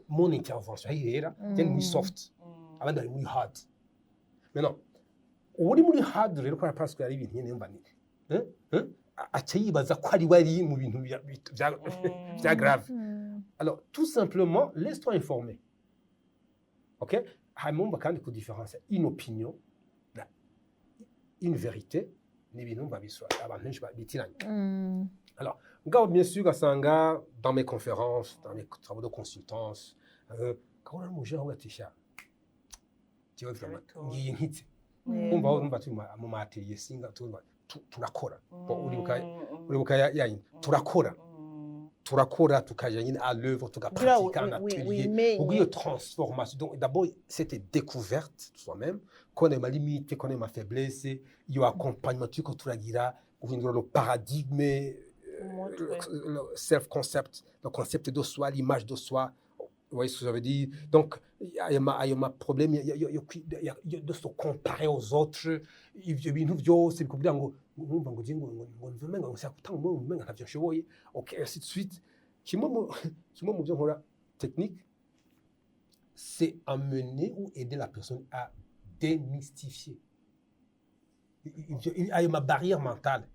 mon intervention aho ihera, je ndi muri soft, abandi bari muri hard. Maintenant uri muri hard rero, kubera parce que ari ibintu nyene yumva ni, hein, hein, aca yibaza ko ari we ari mu bintu vya grave. Alors tout simplement, laisse-toi informer, ok? Hanyuma wumva kandi ku différencier une opinion na une vérité, ni ibintu wumva biswa abantu benshi bitiranya. Mugabo bien sûr ugasanga dans mes conférences, dans mes travaux de consultance, kabona n'umuje aho ati: "Sha, jewe vraiment ngiye nkitse." Kumva aho numva turi mu ma atelier singa turakora. Bon, uribuka ya yindi turakora, turakora, tukaja nyine à l'œuvre, tugapratika en atelier wimenye. Ubwo iyo transformation, donc d'abord cette découverte soi-même, connaître ma limite, connaître ma faiblesse, iyo accompagnement turiko turagira guhindura le paradigme, le self concept, le concept de soi, l'image de soi. Vous voyez ce que ça veut dire? Donc ayo ma problème de se comparer aux autres, ivyo bintu byose bikubwira ngo nkumva ngo je ngo nvume ngo nshaka gutanga umuntu umenga ntavyo nshoboye, ok, ainsi de suite. Kimwe mu byo nkora technique, c'est amener ou aider la personne à démystifier ayo ma barrière mentale.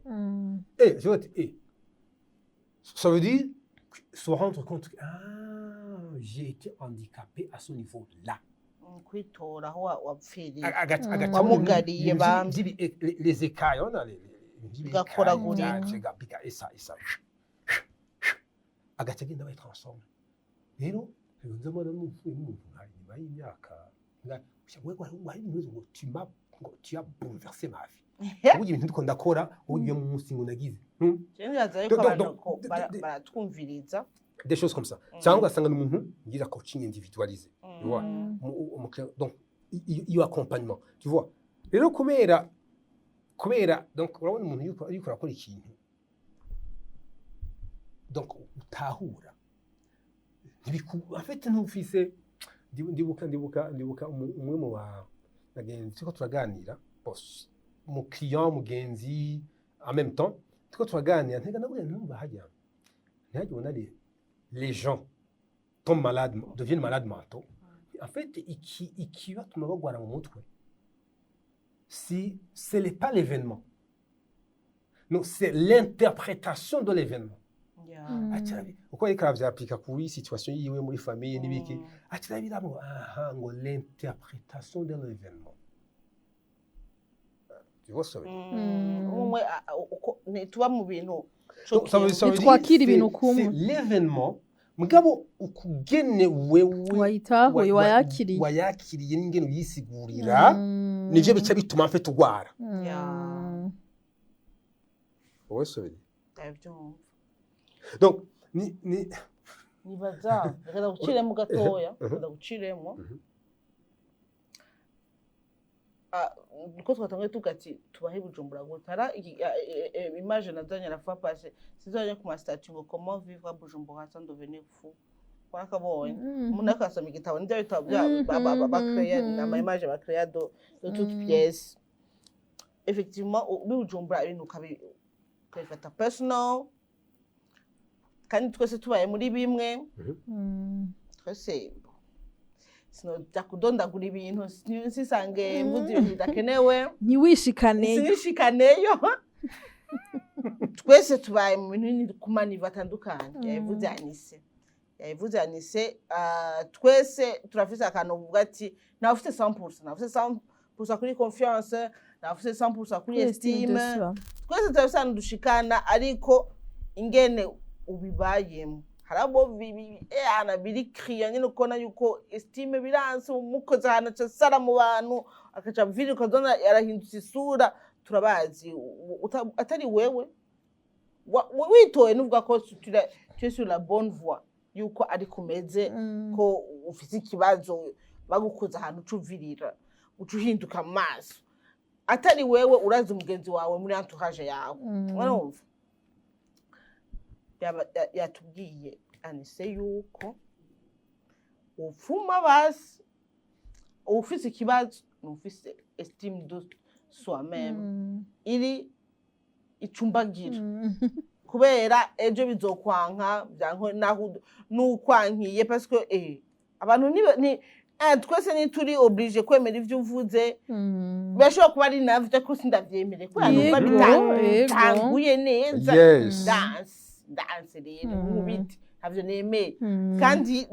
Et je vais ça veut dire se rendre compte que ah, j'ai été handicapé à ce niveau-là. Kwitora aho wapfiriye. Agacamo Wamugariye ibintu bambi. Les écailles, on a les Bigakoragurika. Et ça agaca agenda bayitransforme. Rero nzamo n'umuntu nka nyuma y'imyaka wari ngo tu m'as, ngo tu as bouleversé ma vie, ubu ibintu ndiko ndakora ubu iyo munsi ngo nagize. Je nibaza yuko abantu ko baratwumviriza. Des choses comme ça, cyangwa ugasanga n'umuntu ngira coaching individualisé, tu vois, donc iyo accompagnement, tu vois. Rero kubera donc urabona umuntu yuko arakora ikintu, donc utahura. En fait ntufise ndibuka umwe mu bagenzi turiko turaganira, boss, mu client, mugenzi en même temps, turiko turaganira, ntega nabwiye ntumva hajya ntihajya ubona les gens tombent malades, deviennent malades mentaux. En fait, iki ikibatuma bagwara mu mutwe, si ce n'est pas l'événement, non, c'est l'interprétation de l'événement. Uko ariko aravyapika kuri situation yiwe muri famille n'ibiki, acarabiramo aha ngo l'interprétation de l'événement, tu vois ce que ça veut dire? Umwe uko ntituba mu bintu co Donc, ça veut dire Ntitwakira ibintu kumwe. C'est l'événement, mugabo ukugene wewe wayitahuye, wayakiriye, wayakiriye n'ingene uyisigurira, nivyo bica bituma mfite ugwara. Wowe, ça veut dire Ndabyumva. Donc ni Nibaza reka ndaguciremo gatoya, reka ndaguciremo. Ah, niko twatanguye tuvuga ati tubahe i Bujumbura gutara image nazanye la fois passée, sizajya ku ma statuts ngo "Comment vivre à Bujumbura sans devenir fou", warakabonye? Umuntu ariko arasoma igitabo, nibyo bitabo bya bakreya, ama image bakreya de toutes pièces. Effectivement, ubi Bujumbura ibintu ukabifata personal, kandi twese tubaye muri bimwe. Twese sinojya kudondagura ibintu, sisange mvuze ibintu bidakenewe. Ntiwishikaneyo. Sinishikaneyo. Twese tubaye mu bintu ku ma niveaux atandukanye. Yabivuze Anise, yabivuze Anise, twese turafise akantu uvuga ati ntawe ufite 100%, ntawe ufite 100% kuri confiance, ntawe ufite 100% kuri Estime de estime. soi. Twese turafise ahantu dushikana, ariko ingene ubibayemo, hari abo ana biri kriya nyine, ukabona yuko estime biranse, umukozi ahantu aca asara mu bantu, akaca vira, ukazona yarahindutse isura. Turabazi atari wewe witoye nuvuga ko tu es sur la bonne voie, yuko ari kumeze ko ufise ikibazo, bagukoze ahantu uca uvirira, uca uhinduka amaso. Atari wewe, urazi umugenzi wawe muri entourage yawe. Urumva yatubwiye Anise yuko upfuma basi ufise ikibazo ni ufise estime de soi-même iri icumbagira, kubera ejo bizokwanka byanko naho nukwankiye, parce que abantu ni twese ntituri obligé kwemera ivyo uvuze. Birashobora kuba ari navyo, ariko sindavyemere kubera numva bitanguye neza. Danse danse rero nkubite, ntavyo nemeye. Kandi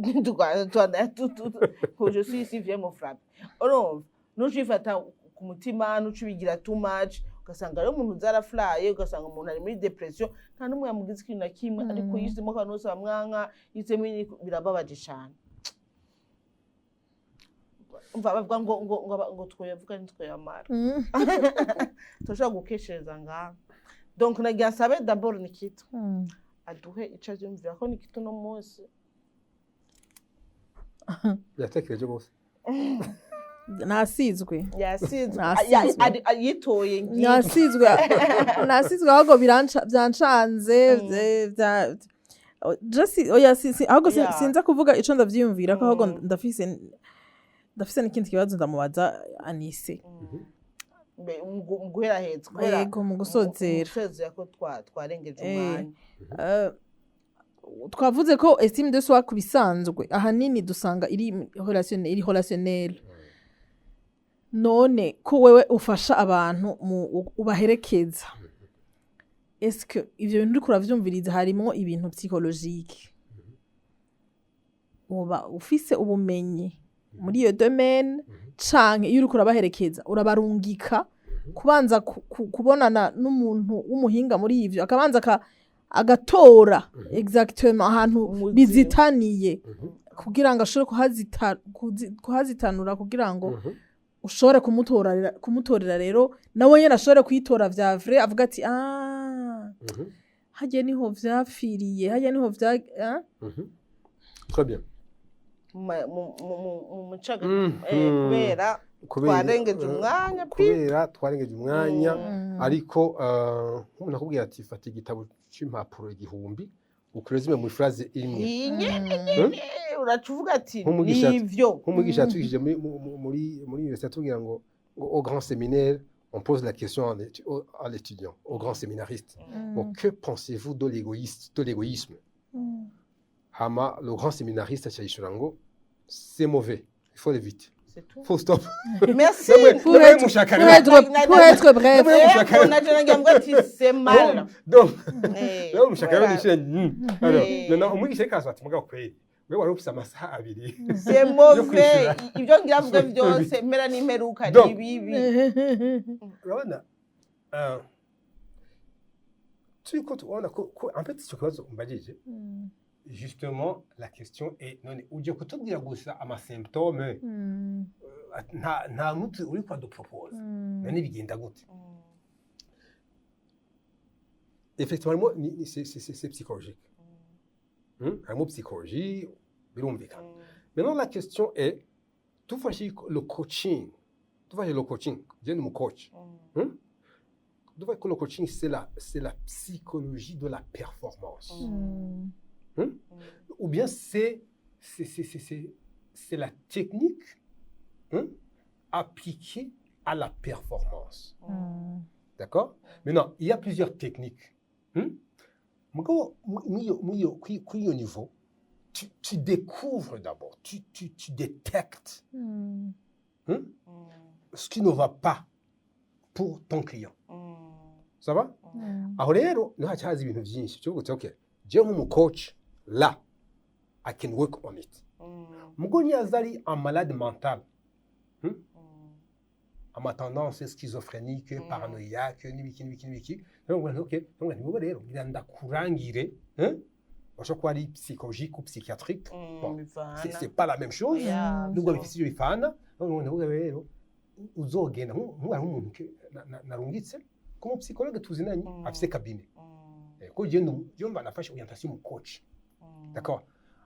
je suis ici, viens me frapper. Urumva nucifata ku mutima, nucibigira too much, ugasanga rero umuntu zarafuraye, ugasanga umuntu ari muri dépression, nta n'umwe yamugize ikintu na kimwe, ariko yizemo ko abantu bose bamwanka, yizemo birababaje cane. Umva, bavuga ngo twoyavuga ntitwoyamara. Turashobora gukeshereza ngaha. Donc nagira nsabe d'abord Nikita aduhe ico avyumvira ko Nikita uno munsi. Yatekereje rwose. Nasizwe. Yasizwe. Nasizwe. Yitoye ngiye. Nasizwe, nasizwe, ahubwo byancanze. Just oya, ahubwo sinza kuvuga ico ndavyiyumvira ko, ahubwo ndafise n'ikindi kibazo ndamubaza Anise. Mu guheraheza kubera Yego, mu gusozera. Mu gusozera ko twarengeje umwanya. Twavuze ko estime de soi ku bisanzwe ahanini dusanga iri relationnel, iri relationnel. None ko wewe ufasha abantu mu ubaherekeza, est-ce que ivyo bintu uriko uravyumviriza harimwo ibintu psychologique, uba ufise ubumenyi muri iyo domaine, canke iyo uriko urabaherekeza urabarungika kubanza kubonana n'umuntu w'umuhinga muri ivyo, akabanza agatora exactement ahantu Umuzi. bizitaniye, kugira ngo ashobore kuhazitanura, kugira ngo ushobore kumutorera rero nawe nyene ashobore kuyitora vya vrai, avuga ati: "Ah, harya niho vyapfiriye, harya niho vya", ah? Très bien. Mu mucaga kubera twarengeje umwanya pi. Kubera twarengeje umwanya, ariko nk'umuntu akubwira ati: "Fata igitabo c'impapuro 1000." Ukurezime muri phrase imwe. Iyi nyene nyene uraca uvuga ati nivyo. Nk'umwigisha yatwigishije muri université, atubwira ngo au grand séminaire, on pose la question à l'étudiant, au grand séminariste: "Bon, que pensez-vous de l'égoïsme?" Hama le grand séminariste aca yishura ngo: "C'est mauvais, il faut l'éviter." C'est tout. Full stop. Merci. Pour être bref. On a déjà ati: "C'est mal." Donc rero mushaka rero nishire. Alors maintenant, umwigisha ariko araza ati: "Mugabo kweri, wewe wari ufise amasaha 2." C'est mauvais. Ibyo ngira mvuge byose, mpera n'imperuka, ni bibi. Urabona, turiko tubona ko en fait icyo kibazo umbajije, justement, la question est: none uje kutubwira gusa ama symptômes, nta muti uri kwadupropose, none bigenda gute? Effectivement, c'est psychologique. Harimo psychologie, birumvikana. Maintenant, la question est: tufashe le coaching, tufashe le coaching, je ni mu coach, Tuvuge ko le coaching, c'est la psychologie de la performance, Ou bien c'est la technique, hein, appliquée à la performance. D'accord? Maintenant, il y a plusieurs techniques. Mugabo, kuri iyo niveau, tu découvres d'abord, tu détectes, hein, ce qui ne va pas pour ton client. Ça va? Aho rero niho haca haza ibintu byinshi cyo guti: "Okay, je nk'umu coach là, I can work on it." Mugo niyaza ari un malade mental, ama tendance schizophrénique, paranoïaque, n'ibiki n'ibiki n'ibiki, rero ngo: "Okay," ngo ni wowe rero ngira ndakurangire, hein, bashobora kuba ari psychologique ou psychiatrique. Bon, c'est pas la même chose, nubwo bifise ibyo bifana. None ndavuga rero uzogenda nk'ubu nk'umuntu narungitse ku mu psychologue tuzinanye, afise cabinet. Ko je mba nafashe orientation mu coach, d'accord?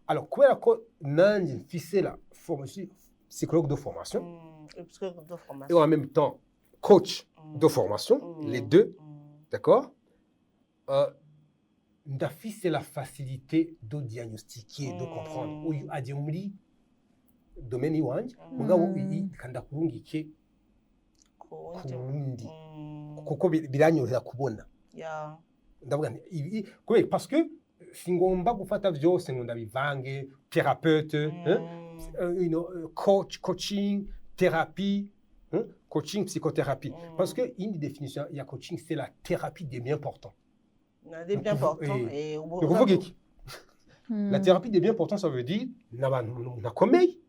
Alors, kubera ko nanjye mfise la formation, psychologue de formation et en même temps coach de formation, les deux, d'accord, ndafise la facilité de diagnostiquer, de comprendre uyu agiye muri domaine iwanje, mugabo iyi ndakurungike ku wundi, kuko biranyorohera kubona. Ndavuga nti ibi kubera, parce que singomba gufata vyose ngo ndabivange, thérapeute, hein, coach, coaching, thérapie, hein, coaching, psychothérapie, parce que une définition ya coaching, c'est la thérapie des bien portants. Des bien portants. Ni ukuvuga iki? La thérapie des bien portants, ça veut dire n'abantu nakomeye.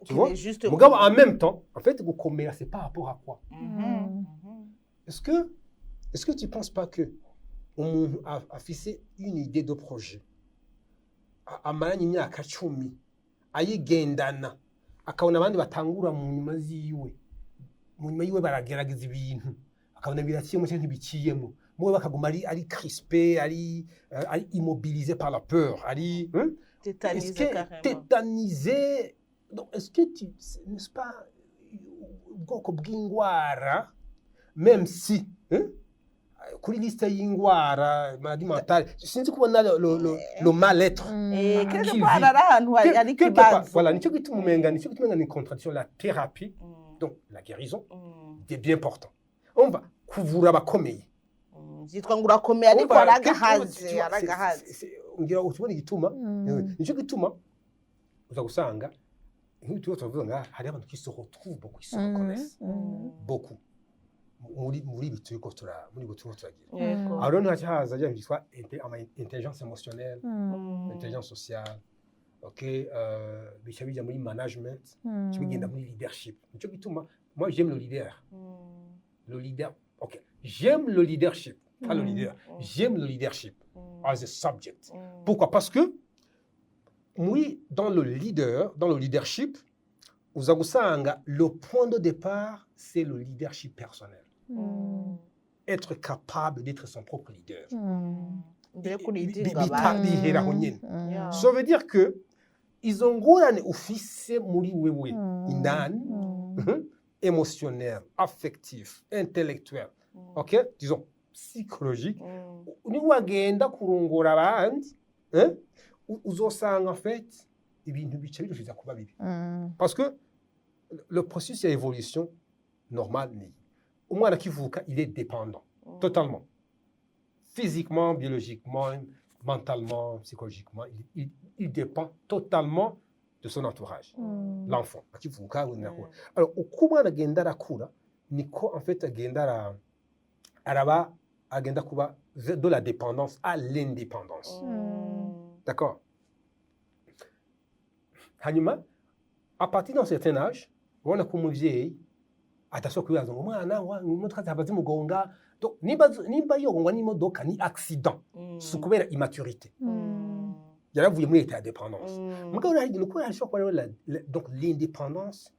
Tu vois, mugabo en même temps, en fait, gukomera, c'est par rapport à quoi? Est-ce que tu penses pas que umuntu afise une idée de projet, amaranye imyaka 10 ayigendana, akabona abandi batangura mu nyuma ziwe, mu nyuma yiwe baragerageza ibintu, akabona biraciyemo cyangwa ntibiciyemo, muwe bakaguma ari crispé, ari immobilisé par la peur, ari, hein? Tétanisé, Est-ce que carrément. Tétanisé. Donc est-ce que tu, n'est-ce pas, ubwoko bw'indwara, même si, hein, kuri liste y'indwara, maladie mentale, sinzi kubona le mal-être Quelque qui part vit. ari ahantu hari Quelque part, ikibazo. Voilà, nicyo gituma umenga ni contradiction, la thérapie, donc la guérison des bien portants, on va kuvura abakomeye. Vyitwa ngo urakomeye, ariko Urumva, aragahaze. tu vois, Aragahaze. Ngira utubona igituma, nicyo gituma uza gusanga nk'ibi turiko turavuga ngaha, hariho abantu qui se retrouvent beaucoup, qui se reconnaissent beaucoup muri ibi turiko muri ibi turiko turagira. Aho rero niho haca haza bya byitwa ama intelligence émotionnelle, intelligence sociale, ok, bica bija muri management, bica bigenda muri leadership. Nicyo gituma moi, j'aime le leader, le leader, ok, j'aime le leadership, pas le leader, j'aime le leadership as a subject. Pourquoi? Parce que muri dans le leader, dans le leadership, uza gusanga le point de départ, c'est le leadership personnel, être capable d'être son propre leader. Mbere ko uridinga abandi. Bihera aho nyene. Ça veut dire que izo ngorane ufise muri wewe indani, émotionnel, affectif, intellectuel, ok, disons Psychologique. Niwagenda kurongora abandi, hein, uzosanga en fait ibintu bica birushiriza kuba bibi, parce que le processus ya évolution normale ni umwana akivuka, il est dépendant totalement, physiquement, biologiquement, mentalement, psychologiquement, il dépend totalement de son entourage. L'enfant akivuka wenda akura. Alors uko umwana agenda arakura, niko en fait agenda araba agenda kuba de la dépendance à l'indépendance. D'accord? Hanyuma à partir d'un certain âge, ubona ko umuvyeyi adashobora kwibaza ngo umwana imodoka zihava zimugonga. Donc, nimba yogongwa n'imodoka, ni accident, si ukubera immaturité. Yaravuye muri état ya dépendance. Mugabo rero hari ikintu kubera hashobora kuba hariho donc l'indépendance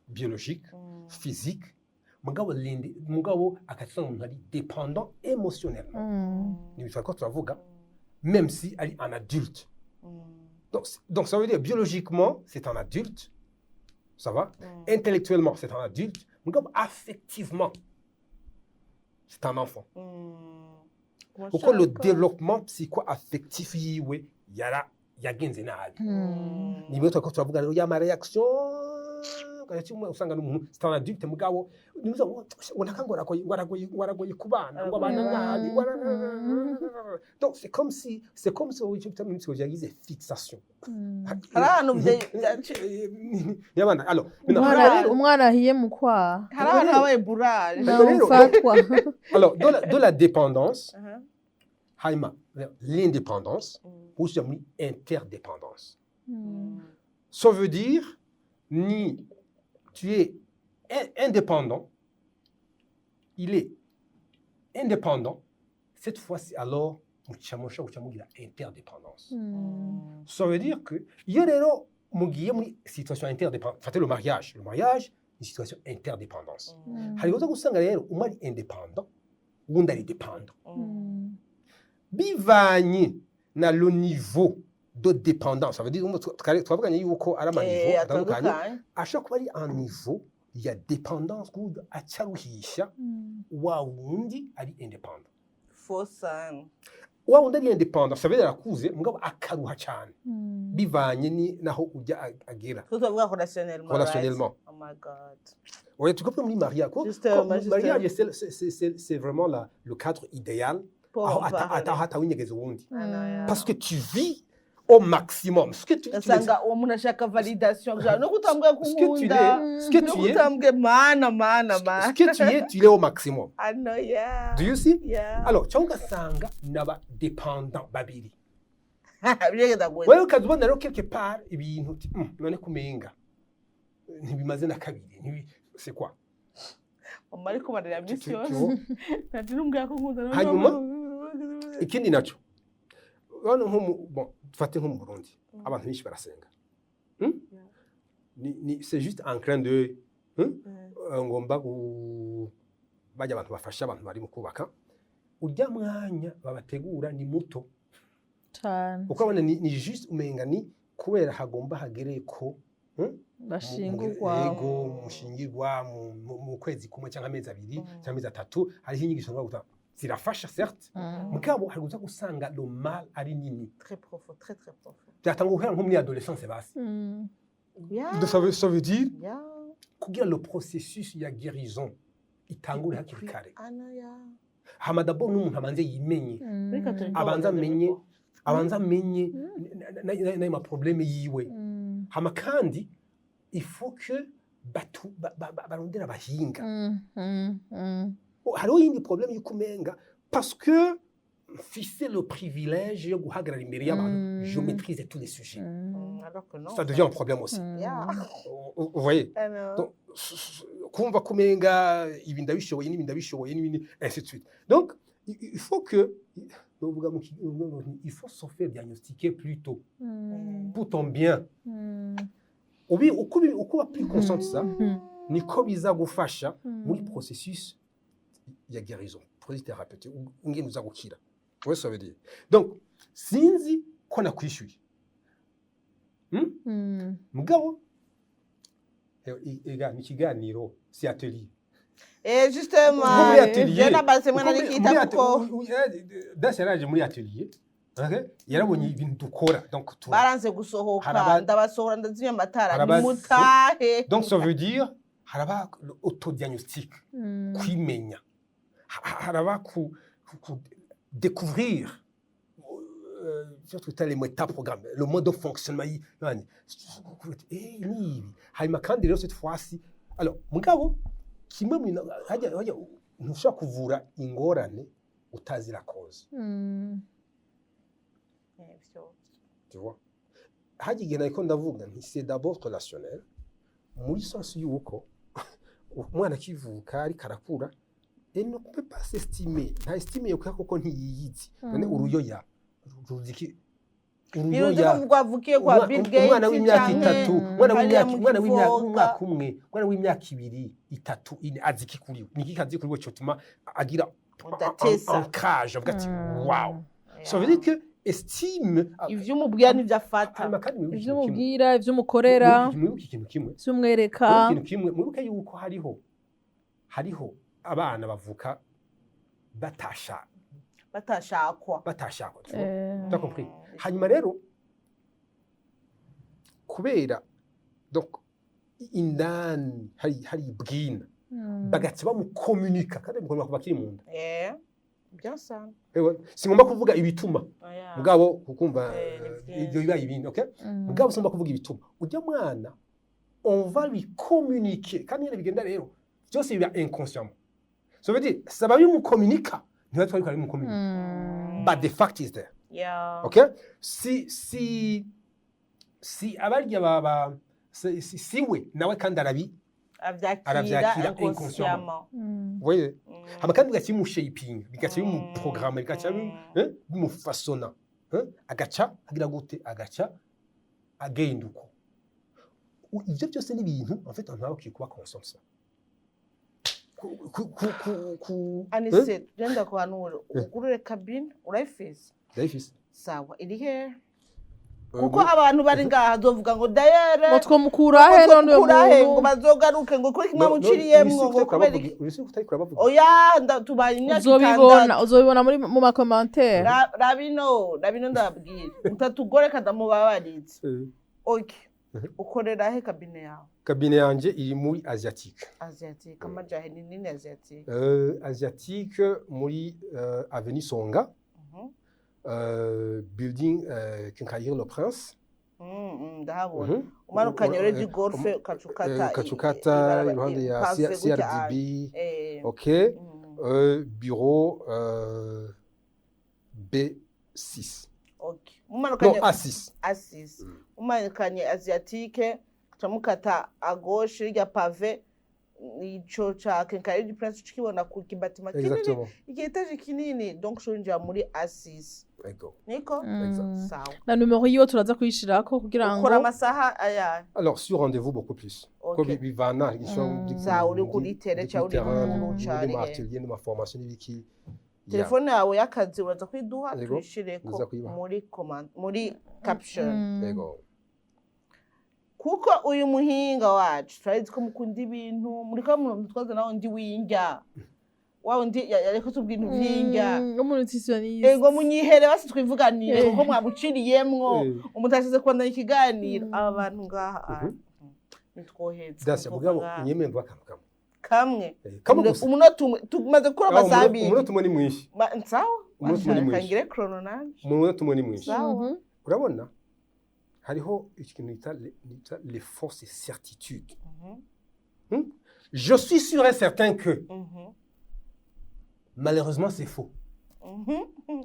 biologique, physique, mugabo akasanga umuntu ari dépendant émotionnellement. Ni ibintu twariko turavuga, même si ari un adulte. Donc ça veut dire biologiquement c'est un adulte, ça va, intellectuellement c'est un adulte, mugabo affectivement c'est un enfant, kuko le développement psycho-affectif yiwe yara yagenze nabi. Ni bimwe twariko turavuga rero y'ama réaction, usanga n'umuntu c'est un adulte, mugabo nibuza ngo ngo ngo aragoye, ngo aragoye kubana, ngo abana nabi, ngo donc c'est comme si icyo bita muri psychologie yagize fixation. Hari ahantu y'abana. Alors maintenant, umwana umwana ahiye mu kwaha. Hari ahantu habaye burage. Nawe mfatwa. Alors de la dépendance hanyuma vers l'indépendance, ushyira muri interdépendance. Ça veut dire ni tu es indépendant, il est indépendant, cette fois-ci alors muca mushobora guca mugira interdépendance. Ça veut dire que iyo rero mugiye muri situation interdépendance, fate le mariage, le mariage ni situation interdépendance. Hari uza gusanga rero umwe ari indépendant, uwundi ari dépendant. Bivanye na le niveau de dépendance, ça veut dire twavuganye yuko ari ama niveau atandukanye. Atandukanye. Ashobora kuba ari un niveau ya dépendance ku buryo acaruhisha wa wundi ari indépendant. Fosani. Wa wundi ari indépendant, ça veut dire arakuze, mugabo akaruha cyane bivanye ni naho ujya agera. Tuvuga relationnellement, right? Relationnellement. Oh my God. Ouais, tu comprends, muri mariage ko Justement, ko justement. mariage c'est vraiment le cadre idéal Pour aho en parler. Atawunyegeza uwundi, Ah, non, yeah. parce que tu vis au maximum ce que tu Ugasanga uwo muntu ashaka validation gusa no kutambwiye ko ce que tu unkunda es, ce que no tu es, kutambwiye mana mana ce mana. que tu es, tu l'es au maximum. I know, yeah. Do you see? Yeah. Alors cyangwa ugasanga n'aba dépendant babiri. Biragenda gute? Wewe ukaza ubona rero quelque part ibintu uti, none kumenga ntibimaze na kabiri, c'est quoi?" Mama ariko barira minsi yose. Tu vois? Ntagira umbwira ko nkunda. Hanyuma, ikindi naco urabona nko mu, bon, dufate nko mu Burundi, abantu benshi barasenga. Yeah. Ni c'est juste un clin d'œil, Ngomba bajya abantu bafasha abantu bari mu kubaka, urya mwanya babategura ni muto. Cane. Kuko abona ni juste umenga ni kubera hagomba hagere ko, Bashingurwa. Yego, mushingirwa mu kwezi kumwe cyangwa amezi 2 cyangwa amezi 3. Hariho inyigisho ngomba gutanga, zirafasha certes, mugabo hari kuza gusanga le mal ari nini. Très profond, très très profond. Byatanga guhera nko muri adolescence basi. Donc, ça veut dire kugira le processus ya guérison itangure hakiri kare. Ana ya. Hama d'abord n'umuntu abanze yimenye, Muri Katolika abanza bameze amenye uko. abanza amenye n'ayo ma problème yiwe. Hama kandi il faut que batu barondera abahinga. Hariho yindi problème y'uko umenga parce que mfise le privilège yo guhagarara imbere y'abantu, je maîtrise tous les sujets. Alors que non. Ça devient un problème aussi. Vous voyez? I know. Donc, kumva kumenga ibi ndabishoboye n'ibi ndabishoboye n'ibindi, ainsi de suite. Donc il faut que novuga novuga ngo il faut se faire diagnostiquer plus tôt pour ton bien. Ubi uko uba plus conscient de ça, niko biza gufasha muri processus ya guérison, processus thérapeutique, ingene uza gukira. Ouais, ça veut dire donc sinzi ko nakwishyuye. Mugabo ega ni ikiganiro, si atelier. Justement. Kuko muri atelier Je nabaze mwana kuko nikita muri kuko Dasi yaraje muri atelier, okay? Yarabonye ibintu dukora, donc baranze gusohoka. Ndabasohora, ndazimya amatara. Nimutahe. Donc ça veut dire haraba autodiagnostic, kwimenya, haraba ku découvrir ivyo twita les métaprogrammes, le mode de fonctionnement yani nibi. Hanyuma kandi rero cette fois-ci, alors mugabo kimwe mu bintu hajya ntushobora kuvura ingorane utazi la cause. Tu vois, hajya igihe nariko ndavuga nti c'est d'abord relationnel, muri sens yuko umwana akivuka ariko arakura et ne peut pas s'estimer, nta estime yo kuko ntiyiyizi. None uruyoya ruzi iki? Ntiruzi ko rwavukiye kwa Bill Gates Umwana w'imyaka canke 3, umwana hariya w'imyaka mu umwana w'imyaka Kivoga. Umwaka umwe, umwana w'imyaka 2, 3, 4, azi iki kuri we? Niki kazi kuri we cyotuma agira Udatesa. ancrage, avuga ati: "Wow"? Ça veut dire que estime Ivyo umubwira n'ivyo afata. Hanyuma kandi mwibuke Ivyo ikintu kimwe. umubwira, ivyo umukorera. Mwibuke ikintu kimwe. Ivyo umwereka. Mwibuke ikintu kimwe, mwibuke yuko hariho abana bavuka batasha Batashakwa. Batashakwa, tu vois? Eh. T'as compris? Hanyuma rero kubera donc indani hari ibwina, bagaca bamukomunika kandi bamukomunika kuva akiri mu nda. Bien ça. Ewe, singomba kuvuga ibituma. Oya. Mugabo kukumva Eh, ni bien. ibyo bibaye ibindi, okay? Mugabo singomba kuvuga ibituma ujya mwana, on va lui communiquer. Kandi nyine bigenda rero byose biba inconsciemment, ça veut dire ça va bimukomunika, ntiba twari bimukomunika, but the fact is there. Okay, si abarya baba si we nawe kandi arabi Avyakira aravyakira. Inconsciemment. Voyez, hama kandi bigaca bimushapinga, bigaca bimuprograma, bigaca bimufasona, agaca agira gute, agaca agenda uko. Ivyo byose ni ibintu en fait abantu baba bakwiye kuba conscient de ça. Ku eh? Anise, genda kuhanura ugurure cabine urayifise? Ndayifise. Sawa, iri he? Kuko abantu bari ngaha zovuga ngo dayere Ngo twomukura he none uyo mukurahe ngo muntu? Bazogaruke ngo kuri kimwe muciriyemwo ngo kubera iki? Urisi kutariko urabavuga. Oya, tubaye imyaka Uzobibona. 6. Uzobibona muri mu ma commentaires. Rabino, rabino, ndababwira mutatugoreka, ndamubabariza. Okay, ukorera he cabinet yawe? Cabinet yanje iri muri Asiatique. Asiatique amajahe ni nini Asiatique? Asiatique muri avenue Songa, building Quincaillerie Le Prince. Ndahabona. Umanukanye rero golfe ukaca ukata Ukacukata iruhande ya pave gutya. CRDB. Ok. Bureau B6. Okay. Non, Mumanukanye A6. A6. Umanukanye Asiatique uca mukata à gauche rirya pavé, ico ca Quincaillerie du Prince ukibona ku kibatima kinini. Exactement. Iki étage kinini, donc ushobora muri A6. Ego. Niko. Exact. Sawa. Na numero yiwe turaza kuyishirako kugira ngo Ukora amasaha ayahe? Alors, sur rendez-vous, beaucoup plus. Okay. Ko bivana Sawa, uri kuri terrain cyangwa uri mu muri cari ma he? atelier no ma formation n'ibiki. Ya. Telefone yawe y'akazi uraza kuyiduha? Yego, Tuyishireko ndaza kuyibaha. muri comment, muri caption. Ego. Kuko uyu muhinga wacu turazi ko mukunda ibintu muri ko mutwaza, nawe undi w'indya wa undi yariko tubwira ibintu vy'indya. Umu nutritionniste. Ego, munyihere basi twivuganire. Eh. Kuko mwamuciriyemwo umuntu ashize kubandanya ikiganiro. Aba bantu ngaha nitwoheza. Dacia, mugabo unyemere mvuga akantu kamwe. Kamwe. Kamwe gusa. Umunota umwe, tumaze gukora Ah, amasaha 2. Umunota umwe ni mwinshi. Sawa. Umunota umwe ni mwinshi. Kangire chrono nanje. Umunota umwe ni mwinshi. Sawa. Urabona hariho ikintu bita les fausses certitudes. Je suis sûr et certain que malheureusement c'est faux.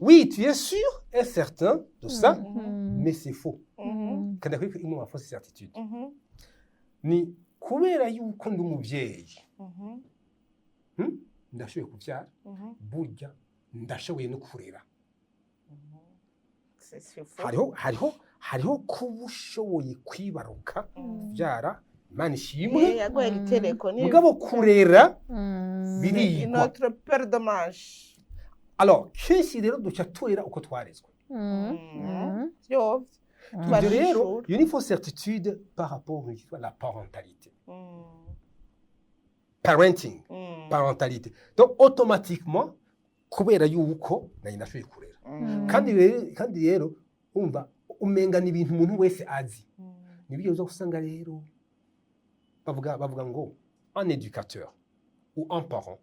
Oui, tu es sûr et certain de ça, mais c'est faux. Kandi akwiye imwe mu fausse certitude ni kubera yuko ndi umubyeyi, Ndashoboye kubyara, burya ndashoboye no kurera. C'est faux. Hariho kuba ushoboye kwibaruka, kubyara, Imana ishimwe. Yaguhaye igitereko ni Mugabo kurera birigwa. Notre paire de manches. Alors kenshi rero duca turera uko twarezwe. Vyo. Ibyo rero Tubashishura. iyo ni fausse certitude par rapport à la parentalité, parenting. Parentalité, donc automatiquement, kubera yuko nari nashoboye kurera, kandi rero umva umenga ni ibintu umuntu wese azi. Nibyo uza gusanga rero bavuga ngo un éducateur ou un parent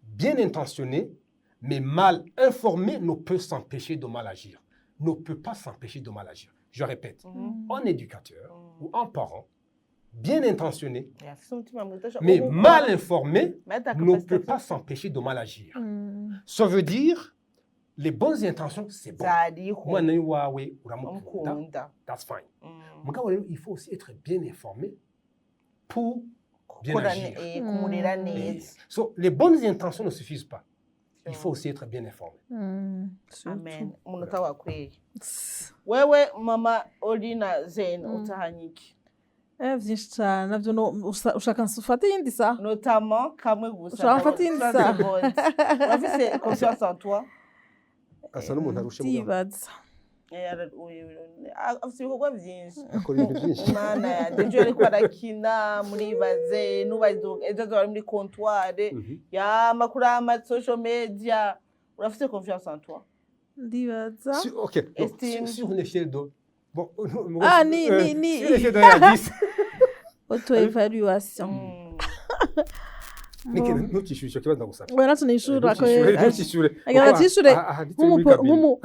bien intentionné mais mal informé ne peut s'empêcher de mal agir, ne peut pas s'empêcher de mal agir. Je répète, un éducateur ou un parent bien intentionné Afise umutima mwiza mais mal informé Mais ata ne capacité peut pas s'empêcher de mal agir. Ça veut dire les bonnes intentions, c'est bon. Zariho. Umwana wawe uramukunda, umukunda. That's fine. Mugabo rero, il faut aussi être bien informé pour bien Gukora agir. Kumurera neza. So, les bonnes intentions ne suffisent pas. Il faut aussi être bien informé. Amen. Umunota wakwiye. Wewe mama Olina Zen, utahanye iki? Vyinshi cane navyo ushaka nsufate iyindi saha? Notamment kamwe gusa. Ushaka mfate iyindi saha? Urafise confiance en toi? Asa n'umuntu arushe, mugabo. Ndibaza. Afise ibikorwa vyinshi. Akora ibintu byinshi. Mana yanje, ejo yariko arakina muribaze nubaze, ejo azoba ari muri comptoir yama kuri ama social media. Urafise confiance en toi? Ndibaza. Ok, donc, Estime. sur une échelle de... Bon, Ah, ni. Sur une échelle de 1 à 10. Auto-évaluation. Ntukishyure icyo kibazo, ndagusaba. Oya, natwe nishura. Ntukishyure, ntukishyure. Agira Kuko natishure. aha nditse muri cabine. Nk'umu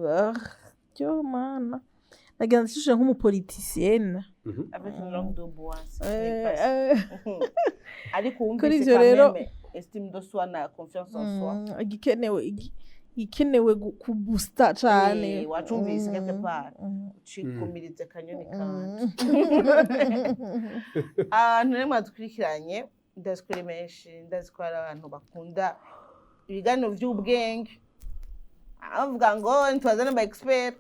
ah, yo mana, nagira natishure nk'umupoliticienne. Avec une langue de bois, ce n'est pas ariko Kuri wumvise ivyo quand rero- même estime de soi na confiance en soi. Igikenewe kubusta cane. Wacumvise quelque part. Ucikumirize akanyoni kanje. Abantu rero mwadukurikiranye, ndazi ko ari menshi, ndazi ko hari abantu bakunda ibiganiro vy'ubwenge, bavuga ngo ntitwazane aba expert,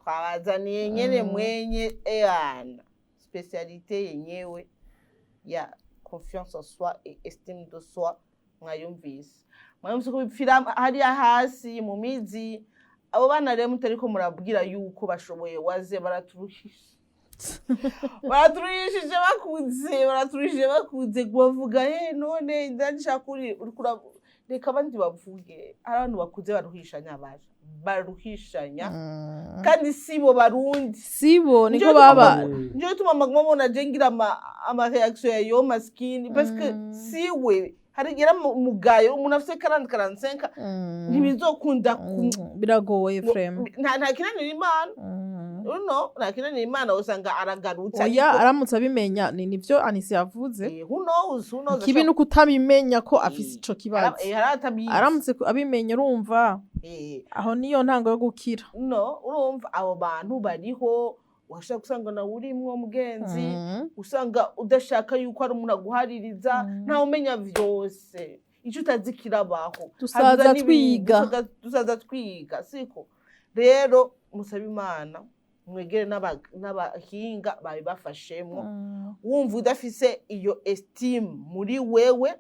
twabazaniye nyene mwenye eana spécialité yenyewe ya confiance en soi et estime de soi. Mwayumvise ko bipfira hariya hasi mu mizi. Abo bana rero mutariko murabwira yuko bashoboye, waze baraturuhisha, baraturuhishije bakuze, baraturuhishije bakuze bavuga none ndashaka uri uriko reka abandi bavuge. Hari abantu bakuze baruhishanya, baje baruhishanya, kandi sibo Barundi. Sibo niko Nico baba. Nico gituma maguma mbona je ngira ama réaction ya yo maskini, parce que siwe hari igihe mugayo umuntu afise 40 45 ntibizokunda Biragoye vraiment. Nta kinanira Imana. No, nta kinanira Imana, usanga aragarutse. Oya, aramutse abimenya, ni nivyo Anisi yavuze. Who knows, who knows? Kibi nuko utabimenya ko afise ico kibazo. Hari atabizi. Aramutse abimenya, urumva aho niyo ntango yo gukira. No, urumva abo bantu bariho, washaka gusanga nawe urimwo, mugenzi, usanga udashaka yuko ari umuntu aguhaririza. Ntawe umenya vyose, icyo utazi kirabaho. Dusaza Haza n'ibindi, twiga. Dusaza twiga, siko? Rero musabe Imana, mwegere n'abahinga babibafashemwo. Wumva udafise iyo estime muri wewe,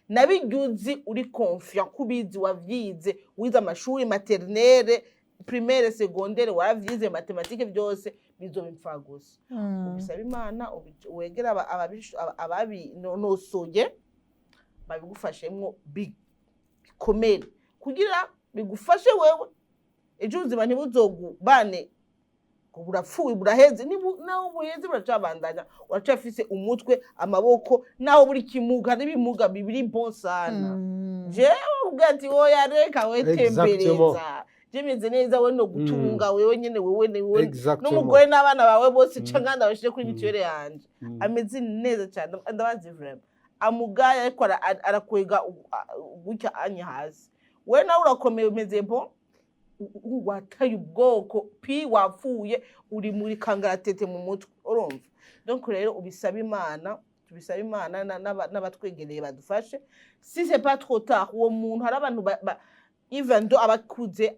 nabirya uzi, uri confiant ko ubizi, wavyize, wize amashuri maternelle, primaire, secondaire, waravyize mathématique, byose bizoba impfagusa. Ubisaba Imana, wegere ababinonosoye babigufashemwo bikomere kugira bigufashe wewe ejo ubuzima ntibuzogubane ngo burapfuye buraheze. Naho buheze buracabandanya, uracafise umutwe, amaboko, naho buri kimuga n'ibimuga bibiri bon sana. Jewe ubwo ati oya, reka we, tembereza, je meze neza, we no gutunga wewe nyene, wewe ni wewe n'umugore n'abana bawe bose, canke ndabashire kuri mutuelle yanje. Ameze neza cyane, ndabazi vraiment amugaya, ariko arakwega gutya anye hasi. We nawe urakomeye, umeze bon, wataye ubwoko pi, wapfuye, uri muri kangaratete mu mutwe, urumva? Donc rero ubisaba Imana, tubisaba Imana n'abatwegereye badufashe, si c'est pas trop tard. Uwo muntu, hari abantu even though abakuze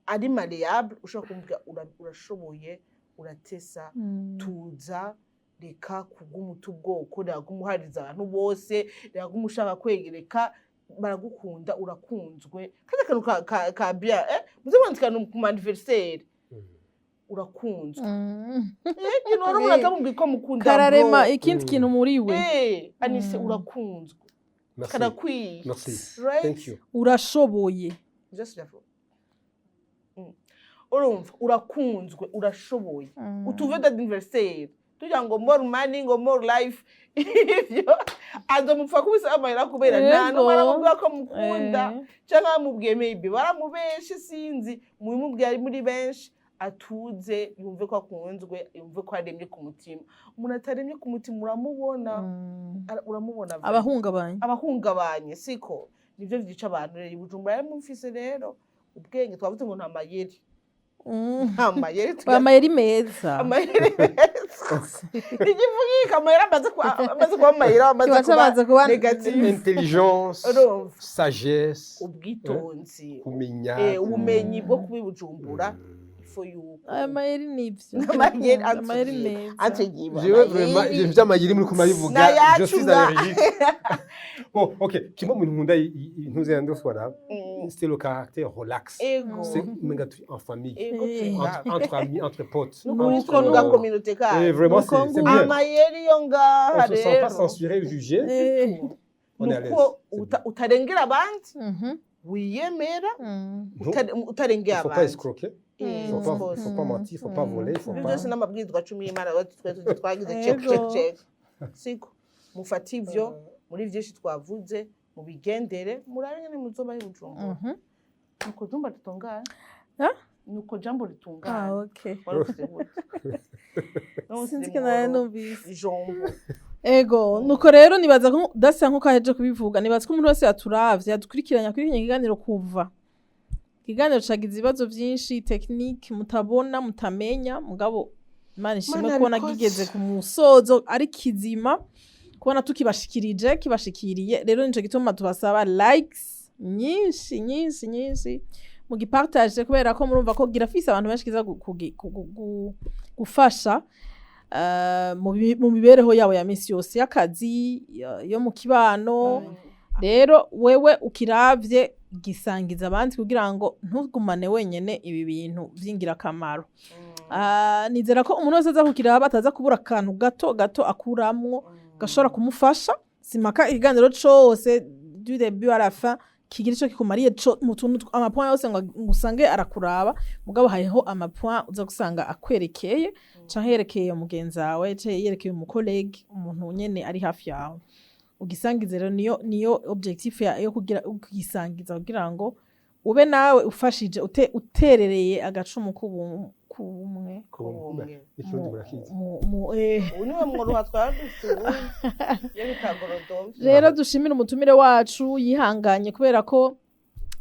ari malléable, ushobora kumubwira urashoboye, uratesa, tuza, reka kugumuta ubwoko, reka kumuhariza abantu bose, reka kumushaka kwegereka, baragukunda, urakunzwe. Kandi akantu ka bien, muze mwandikana ku ma anniversaire. Urakunzwe. Eh, Hari umuntu atamubwiye ko amukunda, bro. Kararema ikindi kintu muri we. Anise, urakunzwe. Merci. Karakwiye. Merci. Right? Thank you. Urashoboye. Just level. Urumva urakunzwe, urashoboye. Utuve d'anniversaire tugira ngo more money, ngo more life, ivyo azomupfa kubisa amahera kubera nta n'umwe aramubwira ko mukunda canke bamubwiye, maybe baramubeshe, sinzi. Mubimubwiye ari muri benshi, atuze, yumve ko akunzwe, yumve ko aremye ku mutima. Umuntu ataremye ku mutima uramubona. Uramubona vraiment. Abahungabanya. Abahungabanye, siko? Nivyo vyica abantu rero. I Bujumbura rero mufise rero ubwenge, twavuze ngo nta mayeri. Nta mayeri. Amayeri meza. Amayeri meza ntigivugika, amayeri amaze kuba amayeri amaze Kiba cyamaze kuba négatif. Intelligence, Urumva? sagesse, Ubwitonzi. kumenya. Ubumenyi bwo kuba i Bujumbura ifo yuko Aya mayeri nivyo. Amayeri. Amayeri meza. Antugiye. Jewe vraiment ibyo vy'amayeri muri kumarivuga, N'ayacu je suis allergique. Bon, OK, kimwe mu bintu nkunda ntuze ndofora, c'est le caractère relax. Ego. C'est umenga turi en famille. Ego. Entre amis, entre potes. Nukuri. Nuko Twunga communauté Et kacu. vraiment, c'est bien. Amayeri yo ngaha On se sent pas rero censuré, jugé. On est à l'aise. Nuko C'est utarengera abandi, wiyemera. Non, utarengera il faut pas abandi. escroquer, Eh, il faut of pas, course. faut pas mentir, il faut pas voler, il faut Ibyo pas. byose n'amabwirizwa 10 y'Imana rero twe tuzi twagize check, Ego. check, check, siko? Mufate ivyo muri vyinshi twavuze, mubigendere, murabe nyene muzoba ari Bujumbura. Nuko jumba ritunganye. Ah? Nuko jambo Ah, ritunganye. okay. Waruvuze gute? Sinzi ko nawe numvise. Ijambo. Ego, nuko rero nibaza ko dasa nkuko aheje kubivuga, nibaza ko umuntu wese yaturavye, yadukurikiranye akurikiranye ikiganiro kuva. Ikiganiro cagize ibibazo vyinshi technique mutabona, mutamenya, mugabo Imana ishimwe Imana kubona yabikoze. kigeze ku musozo ari kizima, kubona tukibashikirije, kibashikiriye. Rero nico gituma tubasaba likes nyinshi nyinshi nyinshi, mugipartage, kubera ko murumva ko girafise abantu benshi kiza gufasha mu mibereho yabo ya misi yose y'akazi, yo mu kibano. Rero wewe ukiravye, gisangiza abandi kugira ngo ntugumane wenyene ibi bintu vy'ingirakamaro. Nizera ko umuntu wese aza kukiraba ataza kubura akantu gato gato akuramwo gashobora kumufasha. Simaka ikiganiro cose du début à la fin kigira ico kikumariye co mu tuntu amapoint yose ngo usange arakuraba, mugabo hariho amapoint uza gusanga akwerekeye canke yerekeye mugenzi wawe canke yerekeye umucollègue, umuntu nyene ari hafi yawe. Ugisangize rero, niyo objectif yo kugira kugisangiza, kugira ngo ube nawe ufashije uterereye agacumu k'ubumwe. Ubumwe. Ikirundi murakizi. Ubu niwe mwuruha twari dufite ubundi iyo bitagorodomvye. Rero dushimire umutumire wacu yihanganye, kubera ko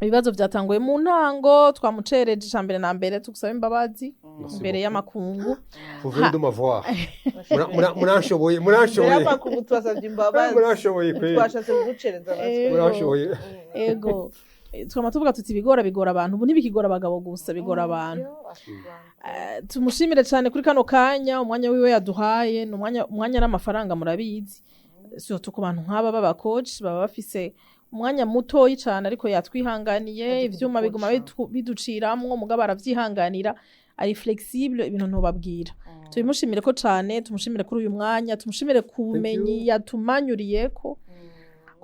ibibazo byatanguye mu ntango twamucereje. Icya mbere na mbere tugusaba imbabazi Merci imbere beaucoup. y'amakungu. Vous venez de m'avoir. Muranshoboye, Mbere muranshoboye. y'amakungu tubasabye imbabazi. Muranshoboye kweli. Twashatse kugucereza natwe. Muranshoboye. Ego. Twama tuvuga tuti bigora bigora abantu, ubu ntibikigora abagabo gusa, bigora abantu. Tumushimire cyane kuri kano kanya, umwanya wiwe yaduhaye. Ni umwanya n'amafaranga, murabizi, surtout ku bantu nk'aba b'abacoach baba bafise umwanya mutoyi cyane, ariko yatwihanganiye. Azi Ivyuma biguma kuducoacha. biduciramwo, mugabo aravyihanganira, ari flexible, ibintu ntobabwira. Tubimushimire ko cane, tumushimire kuri uyu mwanya, tumushimire ku bumenyi yatumanyuriyeko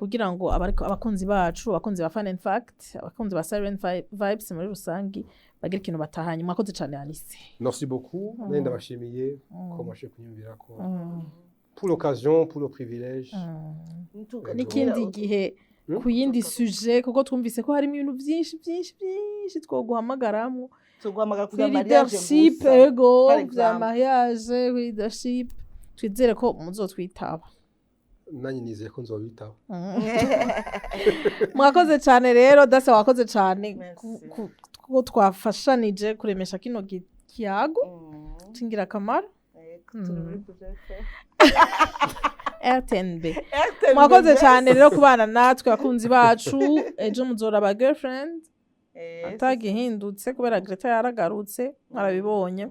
kugira ngo abakunzi bacu, abakunzi ba Fun and Fact, abakunzi ba Siren Vibes muri rusangi bagire ikintu batahanye. Mwakoze cane, Alice. Merci beaucoup. Nari ndabashimiye ko mwashoboye kunyumvira ko pour l'occasion, pour le privilège. N'ikindi gihe ku yindi sujet, kuko twumvise ko harimo ibintu byinshi byinshi byinshi twoguhamagaramo. Tuguhamagara Kuri kugira mariage leadership. gusa. Ego. Par Bya exemple. mariage, kuri leadership, twizere ko muzotwitaba. Nanjye nizeye ko nzobitaho. Mwakoze cyane rero, dasa wakoze cyane. Merci. Ko twafashanije kuremesha kino kiyago c'ingirakamaro. Ego, turi muri projet. RTNB. RTNB. Mwakoze cyane rero kubana natwe, abakunzi bacu. Ejo muzora aba girlfriend atagihindutse, kubera Greta yaragarutse, mwarabibonye,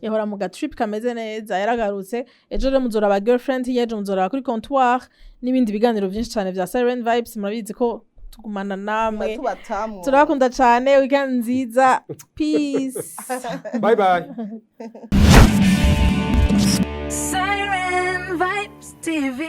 yahora mu gatrip kameze neza, yaragarutse. Ejo rero muzora aba girlfriend, ejo muzora kuri comptoir n'ibindi biganiro byinshi cyane bya Siren Vibes. Murabizi ko tugumana namwe. Tubatamwo. Turabakunda cyane. Weekend nziza, peace. Bye bye. Siren Vibes TV.